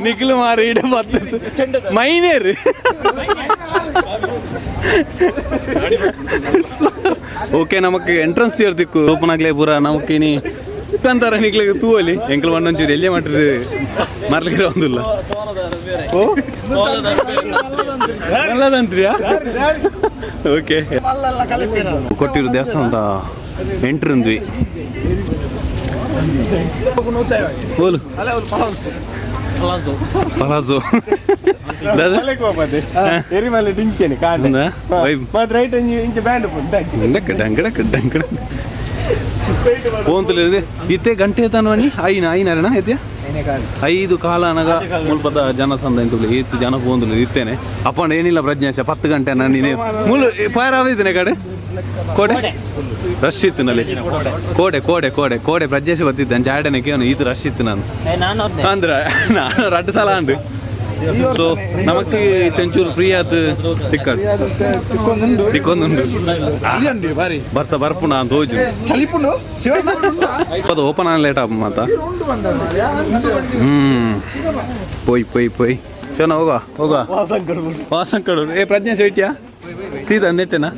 ನಿಕ್ಲು ಮಾರಿ ಇಡ ಬತ್ತಿತ್ತು ಮೈನೇರು ಓಕೆ ನಮಕ್ ಎಂಟ್ರೆನ್ಸ್ ದಿಕ್ಕು ಓಪನ್ ಆಗ್ಲೇ ಪೂರ ನಮಕ್ ಇನಿ ಅಂತಾರ ನಿಕ್ಲೆಗ್ ತೂವಲಿ ಎಂಕಲ್ ಒಂದೊಂಚೂರು ಎಲ್ಲೇ ಮಾಡ್ರಿ ಮರ್ಲಿಕ್ಕೆ ಒಂದಿಲ್ಲ ಓ ನಲ್ಲದಂತ್ರಿಯಾ ಓಕೆ ಕೊಟ್ಟಿರು ದೇವಸ್ಥಾನದ ಎಂಟ್ರಿ ಉಂದ್ವಿ ಬೋಲು ಪಲಾಜೋ ಎರಿಮಲೆ ಡಿಂಕೇನೆ ಕಾಂಡೆ ఉందా? వైబ్. ಮಾತ್ರ ರೈಟ್ ಇಂಚ ಬ್ಯಾಂಡ್ ಡಂಕ ಡಂಕಡಕ ಡಂಕಡ ಫೋನ್ ಇತ್ತೆ ಗಂಟೆ ತಾನು ಐನ ಐನರಣ ಐತೆ ಐದು ಕಾಲ ಅನಗ ಮುಲ್ಪದ ಜನ ಸಂದ ಇಂತುಲೆ ಇತ್ತು ಜನ ಫೋನ್ ಇತ್ತೇನೆ ಅಪ್ಪಂಡ ಏನಿಲ್ಲ ಪ್ರಜ್ಞಾಶ 10 ಗಂಟೆ ನಾನು ನೀನೆ ಮುಲು ಫೈರ್ ಆವಿದ್ದೇನೆ ಕಡೆ ಕೋಡೆ ರಶ್ ಇತ್ತು ನಲ್ಲಿ ಕೋಡೆ ಕೋಡೆ ಕೋಡೆ ಕೋಡೆ ಪ್ರಜ್ಞಾಶ ಬರ್ತಿದ್ದೆ ಜಾಡನೆ ಕೇವನು ಇದು ರಶ್ ಇತ್ತು ನಾನು ನಾನು ಅಂದ್ರೆ ನಾನು ರಡ್ಡು ಸಲ ಅಂದು ಸೊ ನಮಕ್ ತೆಂಚೂರು ಫ್ರೀ ಆತು ತಿಕ್ಕಡ್ ತಿಕ್ಕೊಂದುಂಡು ಬರ್ಸ ಬರ್ಪುಣ ಅಂತ ಹೋಜು ಚಲಿಪುಂಡು ಶಿವಣ್ಣ ಅದು ಓಪನ್ ಆನ್ ಲೇಟ್ ಆಪ ಮಾತ ಪೋಯ್ ಪೋಯ್ ಪೋಯ್ ಚೋನ ಹೋಗುವ ಹೋಗುವ ವಾಸಂಕಡು ಏ ಪ್ರಜ್ಞಾ ಶೆಟ್ಟಿಯಾ ಸೀದಾ ಅಂದೆಟ್ಟೆನಾ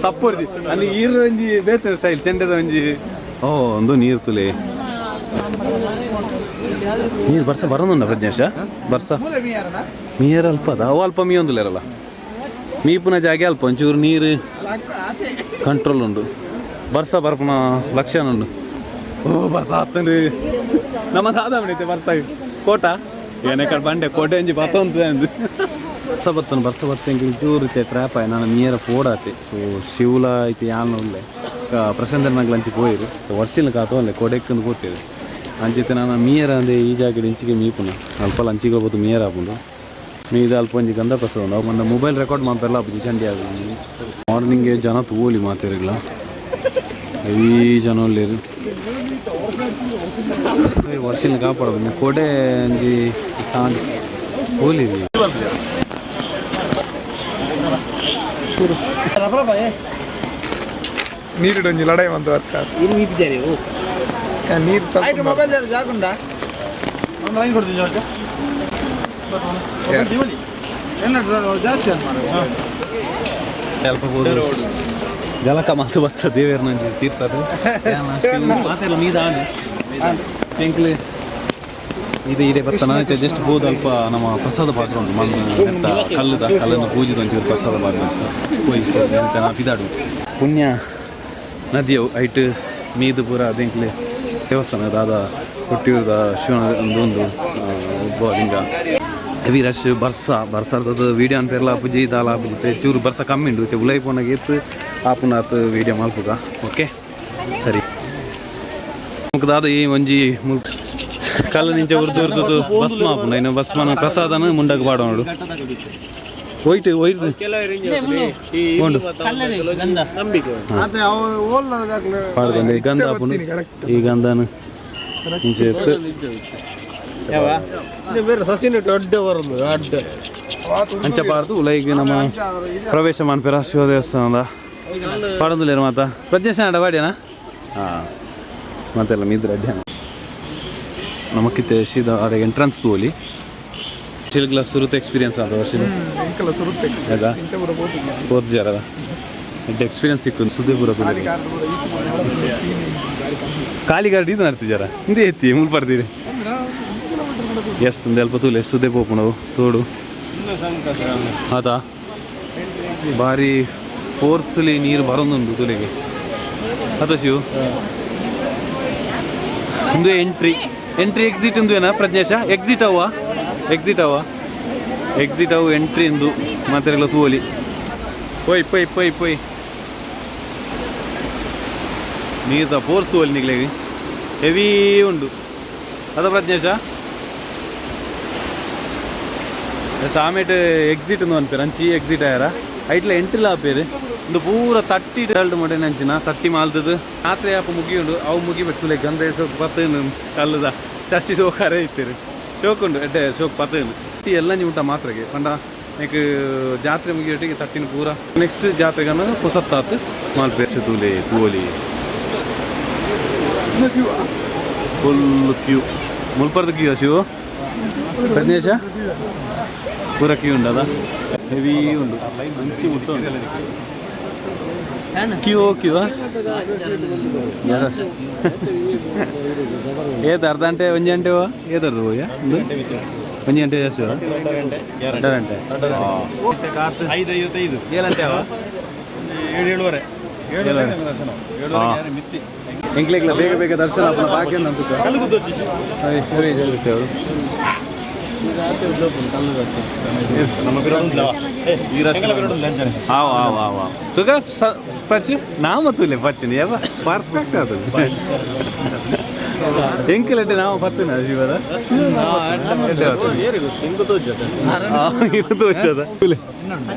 ತಪ್ಪುರ್ಜಿ ಅಲ್ಲಿ ಈರು ಒಂಜಿ ಬೇತೆ ಸ್ಟೈಲ್ ಚೆಂಡದ ಒಂಜಿ ಓ ಒಂದು ನೀರು ತುಲೆ ನೀರು ಬರ್ಸ ಬರೋದುಂಡ ಪ್ರಜ್ಞಾಶ ಬರ್ಸ ಮೀಯರ್ ಅಲ್ಪ ಅದ ಅವು ಅಲ್ಪ ಮೀ ಒಂದುಲೇರಲ್ಲ ಮೀಪುನ ಜಾಗೆ ಅಲ್ಪ ಒಂಚೂರು ನೀರು ಕಂಟ್ರೋಲ್ ಉಂಡು ಬರ್ಸ ಬರ್ಪುನ ಲಕ್ಷಣ ಉಂಡು ಓ ಬರ್ಸ ಆತಂಡ್ರಿ ನಮ್ಮ ದಾದ ಮಣಿತೆ ಬರ್ಸ ಕೋಟ ಏನೇ ಕಡೆ ಬಂಡೆ ಕೋಟೆ ಅಂಜಿ ಬತ್ತೊಂದು ಅಂದು ಬರ್ಸ ಬತ್ತನು ಬರ್ಸ ಬತ್ತ ಜೋರು ಇತ್ತೆ ಟ್ರ್ಯಾಪ್ ಆಯ್ ನಾನು ಮೀರ ಪೋಡಾತೆ. ಸೊ ಶಿವಲ ಐತೆ ಯಾನ್ ಉಲ್ಲೆ ಪ್ರಶಾಂತ ನಂಗೆ ಪೋಯಿರು ವರ್ಷಿನ ಕಾತೋನ್ಲೆ ಕೊಡೆಕ್ಕಂದು ಪೋತೇವೆ ಅಂಚಿತ್ತೆ ನಾನು ಮೀರ ಅಂದೆ ಈ ಜಾಗಡ್ ಇಂಚಿಗೆ ಮೀಪುನ ಅಲ್ಪ ಅಂಚಿಗೆ ಹೋಗ್ಬೋದು ಮೀರ ಆಪುಂಡು ಮೀದ ಅಲ್ಪ ಒಂಜಿ ಗಂಧ ಪ್ರಸಾದ ಅವು ಮಂದ ಮೊಬೈಲ್ ರೆಕಾರ್ಡ್ ಮಾಡ್ತಾರಲ್ಲ ಅಪ್ಪುಜಿ ಚಂಡಿ ಆಗ ಮಾರ್ನಿಂಗ್ ಜನ ತೋಲಿ ಮಾತಿರಲ್ಲ ಈ ಜನ ಉಲ್ಲೇರು ವರ್ಷಿನ ಕಾಪಾಡ ಕೊಡೆ ಒಂಜಿ ಸಾಂಗ್ ಹೋಲಿ ನೀರಿಡೊಂಜಿ ಲಡಾಯಿ ಬಂತು ಅರ್ಥ ನೀರು ಮೊಬೈಲ್ ಜಾಗುಂಡ ಒಂದು ಲೈನ್ ಕೊಡ್ತೀನಿ ಜಾಗ. ಜಾಸ್ತಿ ಅಲ್ಪ ಜಲಕ ಮಾತು ಬತ್ತ ದೇವೇರ್ನ ಒಂಜಿ ತೀರ್ಥದ ಮಾತೆಲ್ಲ ಮೀದ ಎಂಕ್ಲೆ ಇದೆ ಇದೆ ಬತ್ತ ನಾನು ಜಸ್ಟ್ ಹೋದ ಅಲ್ಪ ನಮ್ಮ ಪ್ರಸಾದ ಪಾತ್ರ ಉಂಟು ಮಣ್ಣು ಎಂತ ಕಲ್ಲುದ ಕಲ್ಲನ್ನು ಪೂಜಿದ ಒಂಚೂರು ಪ್ರಸಾದ ಪಾತ್ರ ಹೋಯಿ ಎಂತ ಪಿದಾಡು ಪುಣ್ಯ ನದಿಯವು ಐಟ್ ಮೀದು ಪೂರ ಅದೆಂಕ್ಲೆ ದೇವಸ್ಥಾನ ದಾದ ಕೊಟ್ಟಿಯೂರದ ಶಿವನ ಒಂದು ಒಂದು ಉದ್ಭವ ಲಿಂಗ. ಹೆವಿ ರಶ್ ಬರ್ಸ ಬರ್ಸದ ವೀಡಿಯೋ ಅನ್ಪೆರ್ಲ ಆಪುಜಿ ದಾಲ ಆಪುಜಿ ಚೂರು ಬರ್ಸ ಕಮ್ಮಿ ಉಂಡು ಇತ್ತೆ ಉಲೈ ಪೋನಾಗ ಇತ್ತು ಆಪುನಾತ್ ವೀಡಿಯೋ ಮಲ್ಪುಗ. ಓಕೆ ಸರಿ ದಾದ ಈ ಒಂಜಿ ಕಲ್ಲು ನಿಂಚೆ ಉರ್ದು ಉರ್ದು ಭಸ್ಮ ಆಪುಂಡು ಇನ್ನು ಭಸ್ಮನ ಪ್ರಸಾದನ ಮುಂಡಗ್ ಪಾಡ ನೋಡು ಒಯ್ಟು ಒಯ್ದು ಉಂಡು ಪಾಡ್ಕೊಂಡು ಈ ಗಂಧ ಆಪುಂಡು ಈ ಗಂಧನ ಇಂಚೆ ಇತ್ತು ಬೇರೆ ಸಸಿನ ದೊಡ್ಡ ಬರೋದು ಅಡ್ಡ ಅಂಚ ಪಾರ್ದು ಉಲೈಗೆ ನಮ್ಮ ಪ್ರವೇಶ ಮಾನ್ಪೆರ ಶಿವ ದೇವಸ್ಥಾನದ ಪಾಡೊಂದುಲ್ಲೇರು ಮಾತ ಪ್ರಜ್ಞೇಶ ಅಡ ವಾಡ್ಯನಾ ಹಾಂ ಮತ್ತೆಲ್ಲ ಮಿದ್ರ ಅಡ್ಯಾನ ನಮಕ್ಕಿತ್ತೆ ಶೀದ ಅದೇ ಎಂಟ್ರೆನ್ಸ್ ತೋಲಿ ಶಿಲ್ಗ್ಲ ಸುರುತ ಎಕ್ಸ್ಪೀರಿಯನ್ಸ್ ಆದ ವರ್ಷ ಎಂಕಲ ಸುರುತ್ತೆ ಹೌದಾ ಇಂತ ಪೂರ ಪೋತಿಗೆ ಹೋದ್ ಜಾರದ ಎಡ್ಡೆ ಎಕ್ಸ್ಪೀರಿಯನ್ಸ್ ಸಿಕ್ಕು ಸುದೇಪುರ ಕಾಲಿಗಾರ್ಡ್ ಇದು ನಡ್ತಿದ್ದಾರ ಹಿಂದೆ ಎತ್ತಿ ಮುಲ್ ಬರ್ತೀರಿ ಎಸ್ ಒಂದು ಅಲ್ಪ ತೂಲೆ ಸುದೇ ಪೋಪುಣವು ತೋಡು ಹೌದಾ ಭಾರಿ ಫೋರ್ಸ್ಲಿ ನೀರು ಬರೋದುಂಟು ತುಲೆಗೆ ಅದ ಶಿವು ಒಂದು entry entry exit ಒಂದು ಏನಾ ಪ್ರಜ್ಞೇಶ ಎಕ್ಸಿಟ್ ಅವ ಎಕ್ಸಿಟ್ ಅವ ಎಕ್ಸಿಟ್ ಅವು ಎಂಟ್ರಿ ಎಂದು ಮಾತ್ರೆಲ್ಲ ತೂವಲಿ ಪೊಯ್ ಪೊಯ್ ಪೊಯ್ ಪೊಯ್ ನೀರ್ದ ಫೋರ್ಸ್ ತೂವಲಿ ನಿಗ್ಲೇಗಿ ಹೆವಿ ಉಂಡು ಅದ ಪ್ರಜ್ಞೇಶ ಎಸ್ ಆಮೇಟ್ ಎಕ್ಸಿಟ್ ಒಂದು ಅನ್ಪೇರು ಅಂಚಿ ಎಕ್ಸಿಟ್ ಆಯಾರ ಐಟ್ಲ ಎಂಟ್ರಿಲ ಆಪೇರು ಒಂದು ಪೂರ ತಟ್ಟಿ ಡಲ್ಡ್ ಮೊಡೆನ ಅಂಚಿನ ತಟ್ಟಿ ಮಾಲ್ದದು ರಾತ್ರಿ ಆಪ ಮುಗಿಯುಂಡು ಅವು ಮುಗಿಬೇಕು ಗಂಧ ಸೋಕ್ ಪತ್ತೇನು ಕಲ್ಲದ ಚಸ್ಟಿ ಸೋಕಾರೆ ಇತ್ತೇರು ಶೋಕುಂಡು ಎಡ್ಡೆ ಶೋಕ್ ಪತ್ತೇನು ತಟ್ಟಿ ಎಲ್ಲ ನೀವು ಊಟ ಮಾತ್ರಗೆ ಪಂಡ ನೆಕ್ ಜಾತ್ರೆ ಮುಗಿಯೊಟ್ಟಿಗೆ ತಟ್ಟಿನ ಪೂರ ನೆಕ್ಸ್ಟ್ ಜಾತ್ರೆಗನ್ನು ಪುಸತ್ತಾತ್ ಮಾಲ್ಪೆ ತೂಲೆ ತೂಲಿ ಫುಲ್ ಕ್ಯೂ ಮುಲ್ಪರ್ದ ಕ್ಯೂ ಶಿವು ಪ್ರಜ್ಞೇಶ ಪೂರ ಕ್ಯೂ ಉಂಡದ ಹೆವಿ ಉಂಡು ಮಂಚಿ ಮುಟ್ಟ ಉಂಡು ಕ್ಯೂ ಕ್ಯೂ ಏತ್ ಅರ್ಧ ಗಂಟೆ ಒಂಜಿ ಗಂಟೆ ಏತರ್ದು ಹೋಯ್ಯ ಒಂಜಿ ಗಂಟೆ ಜಾಸ್ತಿ ಅರ್ಧ ಗಂಟೆ 5:55 ಏಳಂಟೆ ಅವ 7 7:30 7:30 ಮಿತ್ತಿ ಎಂಕ್ಲೆಗ್ಲ ಬೇಗ ಬೇಗ ದರ್ಶನ ಆಪುನ ಬಾಕಿ ಅಂತ ಅವರು ಆವ್ ಆವ್ ಆವ್ ಆವ್ ತುಗ ಪಚ್ಚು ನಾಮ ತುಲೆ ಪಚ್ಚು ಯಾವ ಪರ್ಫೆಕ್ಟ್ ಅದು ಎಂಕಲಡ್ಡೆ ನಾವು ಪತ್ತುನ ಶಿವರ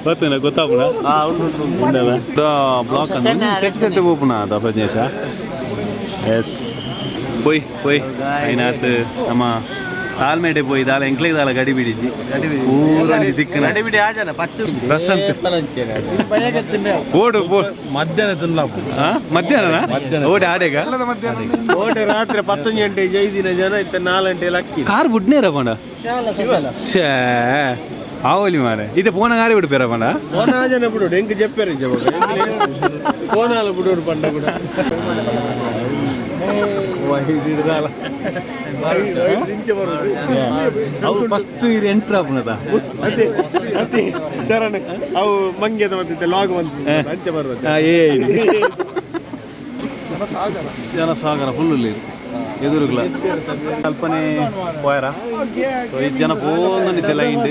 ಪತ್ತುನ ಗೊತ್ತಾಪುಣ block set set ಪೋಪುಣ ಅದ ಪ್ರಜ್ಞೇಶ ಎಸ್ ಪೊಯ್ ಪೊಯ್ ಐನಾತ್ ನಮ್ಮ ತಾಲ್ಮೇಟೆ ಪೋಯ್ ದಾಲ ಎಂಕ್ಲೆಗ್ ದಾಲ ಗಡಿ ಬಿಡಿಜಿ ಪೂರ ಒಂಜಿ ದಿಕ್ಕನ ಗಡಿಬಿಡಿ ಆಜನ ಪಚ್ಚು ಪ್ರಶಾಂತ್ ಓಡು ಪೋ ಮಧ್ಯಾಹ್ನ ತಿನ್ಲಾಪು ಮಧ್ಯಾಹ್ನ ಓಡಿ ಆಡೆಗ ಓಟೆ ರಾತ್ರಿ 10 ಗಂಟೆ ಜೈದಿನ ಜನ ಇತ್ತ 4 ಗಂಟೆ ಲಕ್ಕಿ ಕಾರ್ ಬುಡ್ನೇರ ಪಂಡ ಶೇ ಆವಲಿ ಮಾರೆ ಇದು ಪೋನ ಗಾರಿ ಬಿಡ್ಪೇರ ಪಂಡ ಫೋನ್ ಆಜನ ಬಿಡು ಎಂಕ್ ಜಪ್ಪೇರಿ ಫೋನಾಲ ಬಿಡು ಪಂಡ ಕೂಡ ಅವು ಫಸ್ಟ್ ಇದು ಎಂಟ್ರ್ ಆಪುನದ ಅದೇ ಅದೇ ಚರಣ ಅವು ಮಂಗ್ಯದ ಬಂದಿದ್ದೆ ಲಾಗ್ ಬಂದಿದ್ದೆ ಅಂಚೆ ಬರುವುದು ಏ ಜನಸಾಗರ ಫುಲ್ ಇಲ್ಲಿ ಎದುರುಗ್ಲ ಅಲ್ಪನೆ ಪೋಯರ ಐದು ಜನ ಪೋಂದು ನಿತ್ತೆ ಲೈನ್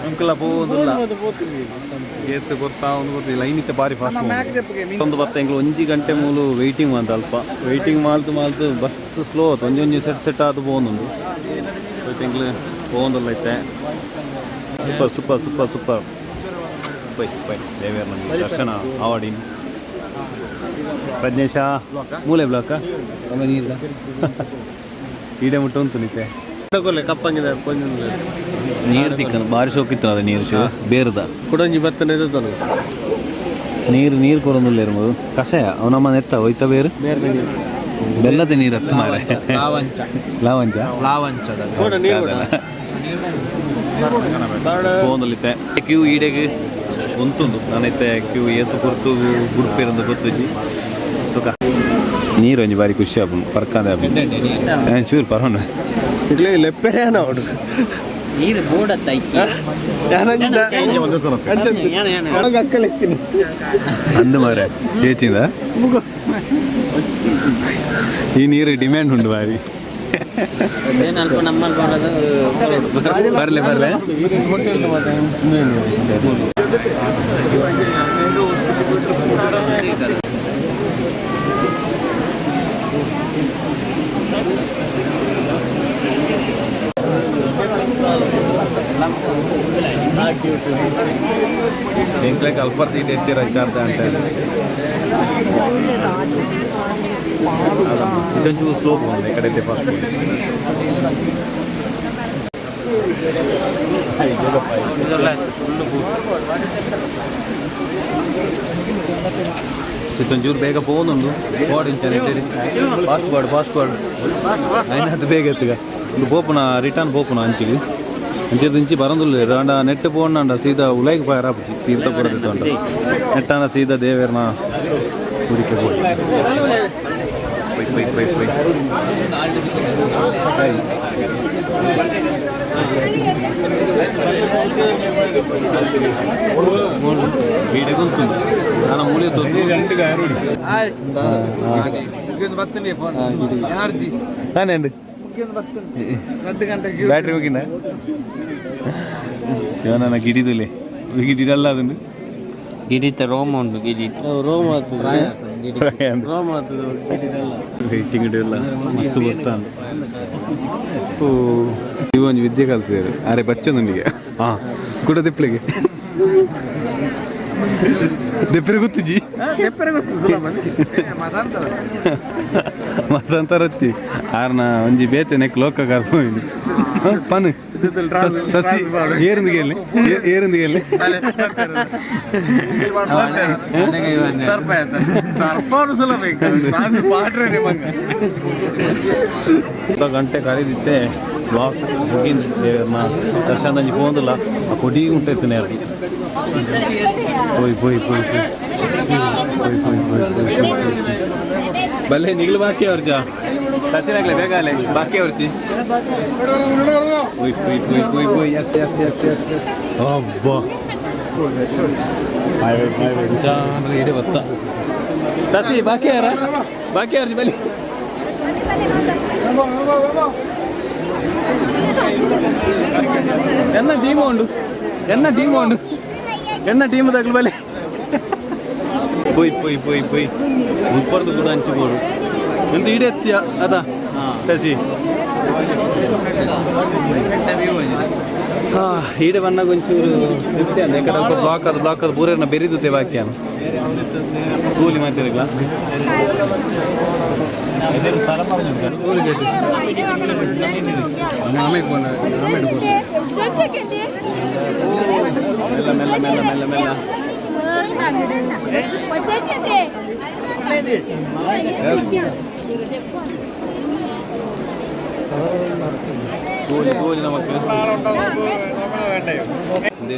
ಅಂಕಲ ಪೋಂದುಲ್ಲ ಏತ್ ಗೊತ್ತಾ ಒಂದು ಗೊತ್ತಿಲ್ಲ ಲೈನ್ ಇತ್ತೆ ಬಾರಿ ಫಾಸ್ಟ್ ಒಂದು ಬತ್ತ ಎಂಕ್ಲು ಒಂಜಿ ಗಂಟೆ ಮೂಲು ವೆಯ್ಟಿಂಗ್ ಅಂತ ಅಲ್ಪ ವೆಯ್ಟಿಂಗ್ ಮಾಲ್ತು ಮಾಲ್ತು ಬಸ್ ಸ್ಲೋ ಆತು ಒಂಜಿ ಒಂಜಿ ಸೆಟ್ ಸೆಟ್ ಆತು ಪೋಂದುಂಡು ಎಂಕ್ಲು ಪೋಂದುಲ್ಲ ಇತ್ತೆ super super super super bye bye ದೇವೇರ್ ನಮಗೆ ದರ್ಶನ ಆವಾಡಿನ ಪ್ರಜ್ಞೇಶ ಮೂಲೆ ಬ್ಲಾಕ ಈಡೆ ಮುಟ್ಟ ಉಂಟು ನಿತ್ತೆ ಕಪ್ಪಂಗಿದೆ ನೀರು ತಿಕ್ಕನು ಬಾರಿ ಸೋಕಿತ್ತು ಅದು ನೀರು ಶಿವ ಬೇರ್ದ ಕುಡಂಜಿ ಬತ್ತನೆ ಇರುತ್ತಲ್ಲ ನೀರು ನೀರು ಕೊರೊಂದುಲ್ಲ ಇರ್ಬೋದು ಕಷಾಯ ಅವನಮ್ಮ ನೆತ್ತ ಹೋಯ್ತ ಬೇರು ಬೆಲ್ಲದ ನೀರು ಹತ್ತು ಮಾರೆ ಲಾವಂಚ ಲಾವಂಚ ಲಾವಂಚದ ಸ್ಪೋಂದಲ್ಲಿತ್ತೆ ಕ್ಯೂ ಈಡೆಗೆ ಉಂತುಂದು ನಾನೈತೆ ಕ್ಯೂ ಏತು ಕೊರ್ತು ಗುಡ್ಪಿರಂದು ಗೊತ್ತುಜಿ ತುಕ ನೀರು ಒಂಜಿ ಬಾರಿ ಖುಷಿ ಆಪುಂಡು ಪರ್ಕಾಂದೆ ಆಪುಂಡು ಚೂರು ಪರವಣ ಇಡ್ಲಿ ಲೆಪ್ಪೆರೆ ನೋಡು ನೀರು ಬೋಡತ್ತ ಐತಿ ಅಕ್ಕಲೆತ್ತೀನಿ ಅಂದು ಮಾರೆ ಚೇಚಿಂದ ಈ ನೀರು ಡಿಮ್ಯಾಂಡ್ ಉಂಟು ಬಾರಿ ಅಲ್ಪ ನಮ್ಮಲ್ಲಿ ಬರೋದು ಬರಲೆ ಬರಲೆ ಎಂಕ್ಲೆಕ್ ಅಲ್ಪರ್ತಿ ಎತ್ತಿರ ಇದ್ದಾರ್ದ ಅಂತ ಇದೊಂಚೂರು ಸ್ಲೋ ಬಂದೆ ಈ ಕಡೆ ಫಾಸ್ಟ್ ಒಂಚೂರು ಬೇಗ ಪೋನುಂಡು ಬೋರ್ಡ್ ಇಂಚನೆ ಫಾಸ್ಟ್ ಬೋರ್ಡ್ ಫಾಸ್ಟ್ ಬೋರ್ಡ್ ಅದು ಬೇಗ ಎತ್ತುಗ ಒಂದು ಪೋಪುನ ರಿಟರ್ನ್ ಪೋಪುನ ಅಂಚಿಗೆ ಅಂಚಿದ ಇಂಚಿ ಬರಂದುಲ್ಲ ರಾಂಡ ನೆಟ್ ಪೋಂಡ ಸೀದಾ ಉಲೈಗೆ ಪಾಯರಾಪುಚಿ ತೀರ್ಥ ಪುರದ ನೆಟ್ಟಾನ ಸೀದಾ ದೇವೇರ್ನ ಗುಡಿಕೆ ಪೋಯಿ ಪೋಯ್ ಪೋಯ್ ಪೋಯ್ ಪೋಯ್ ಈಡೆ ಗೊತ್ತುಂಡು ನಾನು ಮೂಲೆ ತಾನೇ ಬ್ಯಾಟ್ರಿ ಹೋಗಿನ ಶಿವನ ಗಿಡಿದುಲೆ ಗಿಡಿಡಲ್ಲ ಅದನ್ನು ಗಿಡಿತ ರೋಮ ಉಂಟು ಗಿಡಿತ ರೋಮ ಆಗ್ತದೆ ರೋಮ ಆಗ್ತದೆ ವೆಯ್ಟಿಂಗ್ ಇಲ್ಲ ಮಸ್ತ್ ಬರ್ತಾ ಓ ಇವೊಂಜಿ ವಿದ್ಯೆ ಕಲ್ತಿದ್ದಾರೆ ಅರೆ ಬಚ್ಚೊಂದುಂಡಿಗೆ ಹಾಂ ಕೂಡ ದಿಪ್ಲಿಗೆ ದೆಪ್ಪರೆ ಗೊತ್ತುಜಿ ಮತಾಂತರತ್ತಿ ಆರ್ನ ಒಂಜಿ ಬೇತೆ ನೆಕ್ ಲೋಕ ಕರ್ಪೋಯಿನಿ ಪನ್ ಸಸಿ ಏರಿಂದು ಗೆಲ್ಲಿ ಏರಿಂದು ಗೆಲ್ಲಿ ಗಂಟೆ ಕರೀದಿತ್ತೆ ಬ್ಲಾಕ್ ಮುಗಿಂದು ದೇವರನ್ನ ದರ್ಶನದಂಜಿ ಪೋಂದಿಲ್ಲ ಆ ಕೊಡಿ ಉಂಟಾಯ್ತು ನೇರ ಪೋಯ್ ಪೋಯ್ ಪೋಯ್ ಪೋಯ್ ಪೋಯ್ ಪೋಯ್ ಪೋಯ್ ಪೋಯ್ ಬಲ್ಲೆ ನಿಗಲು ಬಾಕಿ ಅವ್ರ ತಸಿನಾಗ್ಲೆ ಬೇಗ ಅಲ್ಲೇ ಬಾಕಿ ಅವ್ರಚಿ ಪೋಯ್ ಪೋಯ್ ಪೋಯ್ ಪೋಯ್ ಪೋಯ್ ಎಸ್ ಎಸ್ ಎಸ್ ಎಸ್ ಅಬ್ಬಾ ಇಡೇ ಬತ್ತ ಸಸಿ ಬಾಕಿ ಯಾರ ಬಾಕಿ ಅವ್ರಚಿ ಬಲ್ಲಿ ಎನ್ನ ಟೀಮ್ ಉಂಡು ಎನ್ನ ಟೀಮ್ ಉಂಡು ಎನ್ನ ಟೀಮ್ ತಗಲು ಬಲ್ಲಿ ಪೋಯ್ ಪೋಯ್ ಪೋಯ್ ಪೋಯ್ ಉಪ್ಪರ್ದು ಕೂಡ ಹಂಚಿಬೋಡು ಎಂತ ಈಡೆ ಎತ್ತಿಯ ಅದ ಶಶಿ ಹಾಂ ಈಡೆ ಬನ್ನಾಗ ಒಂಚೂರು ತೃಪ್ತಿ ಅಂದ ಯಾಕಂದ್ರೆ ಅಲ್ಪ ಬ್ಲಾಕ್ ಅದು ಬ್ಲಾಕ್ ಅದು ಪೂರೇನ ಬೆರಿದುತ್ತೆ ಬಾಕಿ ಕೂಲಿ ಮಾಡ್ತಿರಲ್ಲ ಮೆಲ್ಲ ಮೆಲ್ಲ ಮೆಲ್ಲ ಮೆಲ್ಲ ಮೆಲ್ಲ ಕೂಲಿ ಕೂಲಿ ನಮಕ್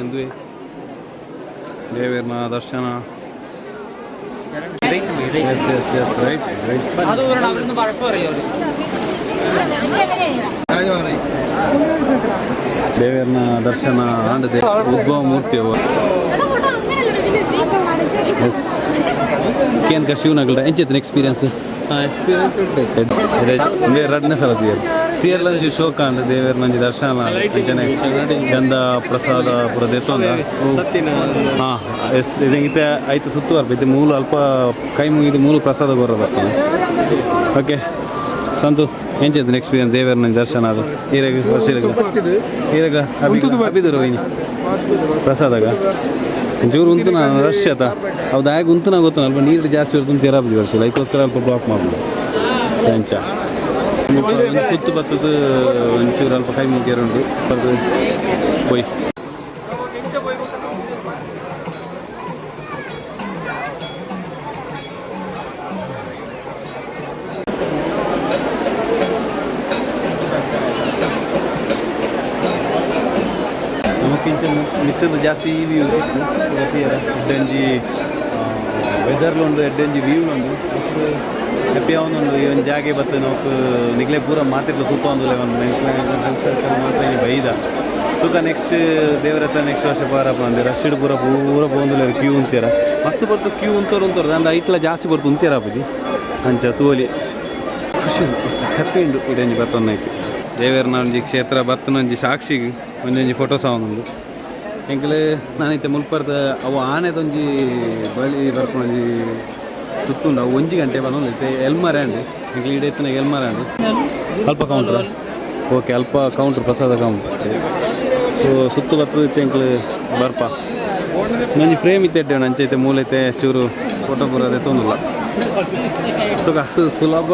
എന്ത് ದೇವೇರ್ನ ದರ್ಶನ. Yes yes yes right right. അത് അവരൊന്നും വഴക്ക് പറയും. ದೇವೇರ್ನ ದರ್ಶನ ಆಂಡದೆ ಉದ್ಭವ ಮೂರ್ತಿ ಅವು. ಎಸ್ ಕೇನ್ಕ ಶಿವನಗಲ್ಡ ಎಂಚಿತ್ತಿನ ಎಕ್ಸ್ಪೀರಿಯನ್ಸ್? ಎಕ್ಸ್ಪೀರಿಯನ್ಸ್ ಉಂಟು ರಡ್ನೇ ಸಲ ತಿಯರ್ ತಿಯರ್ಲಂಜಿ ಶೋಕ ಅಂದ್ ದೇವೇರ್ನಂಜಿ ದರ್ಶನ ಅಂಚನೆ ಗಂಧ ಪ್ರಸಾದ ಪೂರ ದೆತ್ತೊಂದ. ಹಾಂ ಎಸ್ ಇದಂಗಿತ್ತೆ ಆಯ್ತು ಸುತ್ತು ಬರ್ಪ ಇತ್ತೆ ಮೂಲು ಅಲ್ಪ ಕೈ ಮುಗಿದು ಮೂಲು ಪ್ರಸಾದ ಬರೋ ಬರ್ತಾನೆ. ಓಕೆ ಸಂತು ಎಂಚೆಂತ ಎಕ್ಸ್ಪೀರಿಯನ್ಸ್ ದೇವೇರ್ನಂಜಿ ದರ್ಶನ ಅದು ಈರೆಗ್ ವರ್ಷ ಈರೆಗ ಅಬಿದರು ಇನಿ ಪ್ರಸಾದಾಗ ಜೂರು ಉಂತು ನಾನು ರಶ್ ಆತ ಹೌದು ಆಗ ಉಂತು ನಾ ಗೊತ್ತು ಅಲ್ಪ ನೀರು ಜಾಸ್ತಿ ಇರ್ತದೆ ತೆರಾಬಿ ವರ್ಷ ಅದಕ್ಕೋಸ್ಕರ ಅಲ್ಪ ಬ್ಲಾಕ್ ಮಾಡ್ಬೋದು ಎಂಚ ಸುತ್ತು ಬತ್ತದ ಒಂಚೂರು ಅಲ್ಪ ಕೈ ಮುಗಿಯರುಂಟು ಪೋಯ್. ನಮಕ್ಕಿಂತ ಮಿತ್ತದ ಜಾಸ್ತಿ ಈ ವ್ಯೂ ಎಡ್ಡಂಜಿ ವೆದರ್ಲು ಉಂಡು ಎಡ್ಡಂಜಿ ವ್ಯೂ ಉಂಡು ಮಸ್ತ್ ಹ್ಯಾಪಿ ಅವನೊಂದು ಈ ಒಂದು ಜಾಗೆ ಬತ್ತು ನಮಕ್ ನಿಗ್ಲೆ ಪೂರ ಮಾತಿರ್ಲು ತೂಪ ಒಂದು ಒಂದು ಫ್ರೆಂಡ್ಸ್ ಸರ್ಕಲ್ ಮಾತ್ರ ಬೈದ ತೂಕ ನೆಕ್ಸ್ಟ್ ದೇವರ ಹತ್ರ ನೆಕ್ಸ್ಟ್ ವರ್ಷ ಬಾರಪ್ಪ ಅಂದೆ ರಶ್ ಪೂರ ಪೂರ ಪೋಂದುಲ್ಲ ಕ್ಯೂ ಉಂತೀರ ಮಸ್ತ್ ಬರ್ತು ಕ್ಯೂ ಉಂತೋರು ಉಂತೋರು ಅಂದ ಐಟ್ಲ ಜಾಸ್ತಿ ಬರ್ತು ಉಂತೀರ ಅಪ್ಪಾಜಿ ಅಂಚ ತೂಲಿ ಖುಷಿ ಮಸ್ತ್ ಹ್ಯಾಪಿ ಉಂಡು ಇಡಂಜಿ ಬತ್ತೊಂದೈತಿ ದೇವೇರ್ನ ಒಂಜಿ ಕ್ಷೇತ್ರ ಬತ್ತನೊಂಜಿ ಸಾಕ್ಷಿಗೆ ಒಂಜೊಂಜಿ ಫೋಟೋ ಸಹ ಒಂದೊಂದು ಎಂಕಲೆ ನಾನೈತೆ ಮುಲ್ಪರ್ದ ಅವು ಆನೆದೊಂಜಿ ಬಳಿ ಬರ್ಕೊಂಜಿ ಸುತ್ತುಂಡು ಅವು ಒಂಜಿ ಗಂಟೆ ಬಂದೊಂದೈತೆ ಎಲ್ಮರೆ ಅಂಡು ಎಂಕಲೆ ಇಡೈತನ ಎಲ್ಮರೆ ಅಂಡು ಅಲ್ಪ ಕೌಂಟ್ರ ಓಕೆ ಅಲ್ಪ ಕೌಂಟ್ರ್ ಪ್ರಸಾದ ಕೌಂಟ್ರ್ ಸೊ ಸುತ್ತು ಬರ್ತದೆ ಎಂಕಲೆ ಬರ್ಪ ನಂಜಿ ಫ್ರೇಮ್ ಇತ್ತೆ ನಂಚೈತೆ ಮೂಲೈತೆ ಚೂರು ಫೋಟೋ ಪೂರ ಅದೇ ತೊಂದಿಲ್ಲ ತುಕ ಸುಲಭ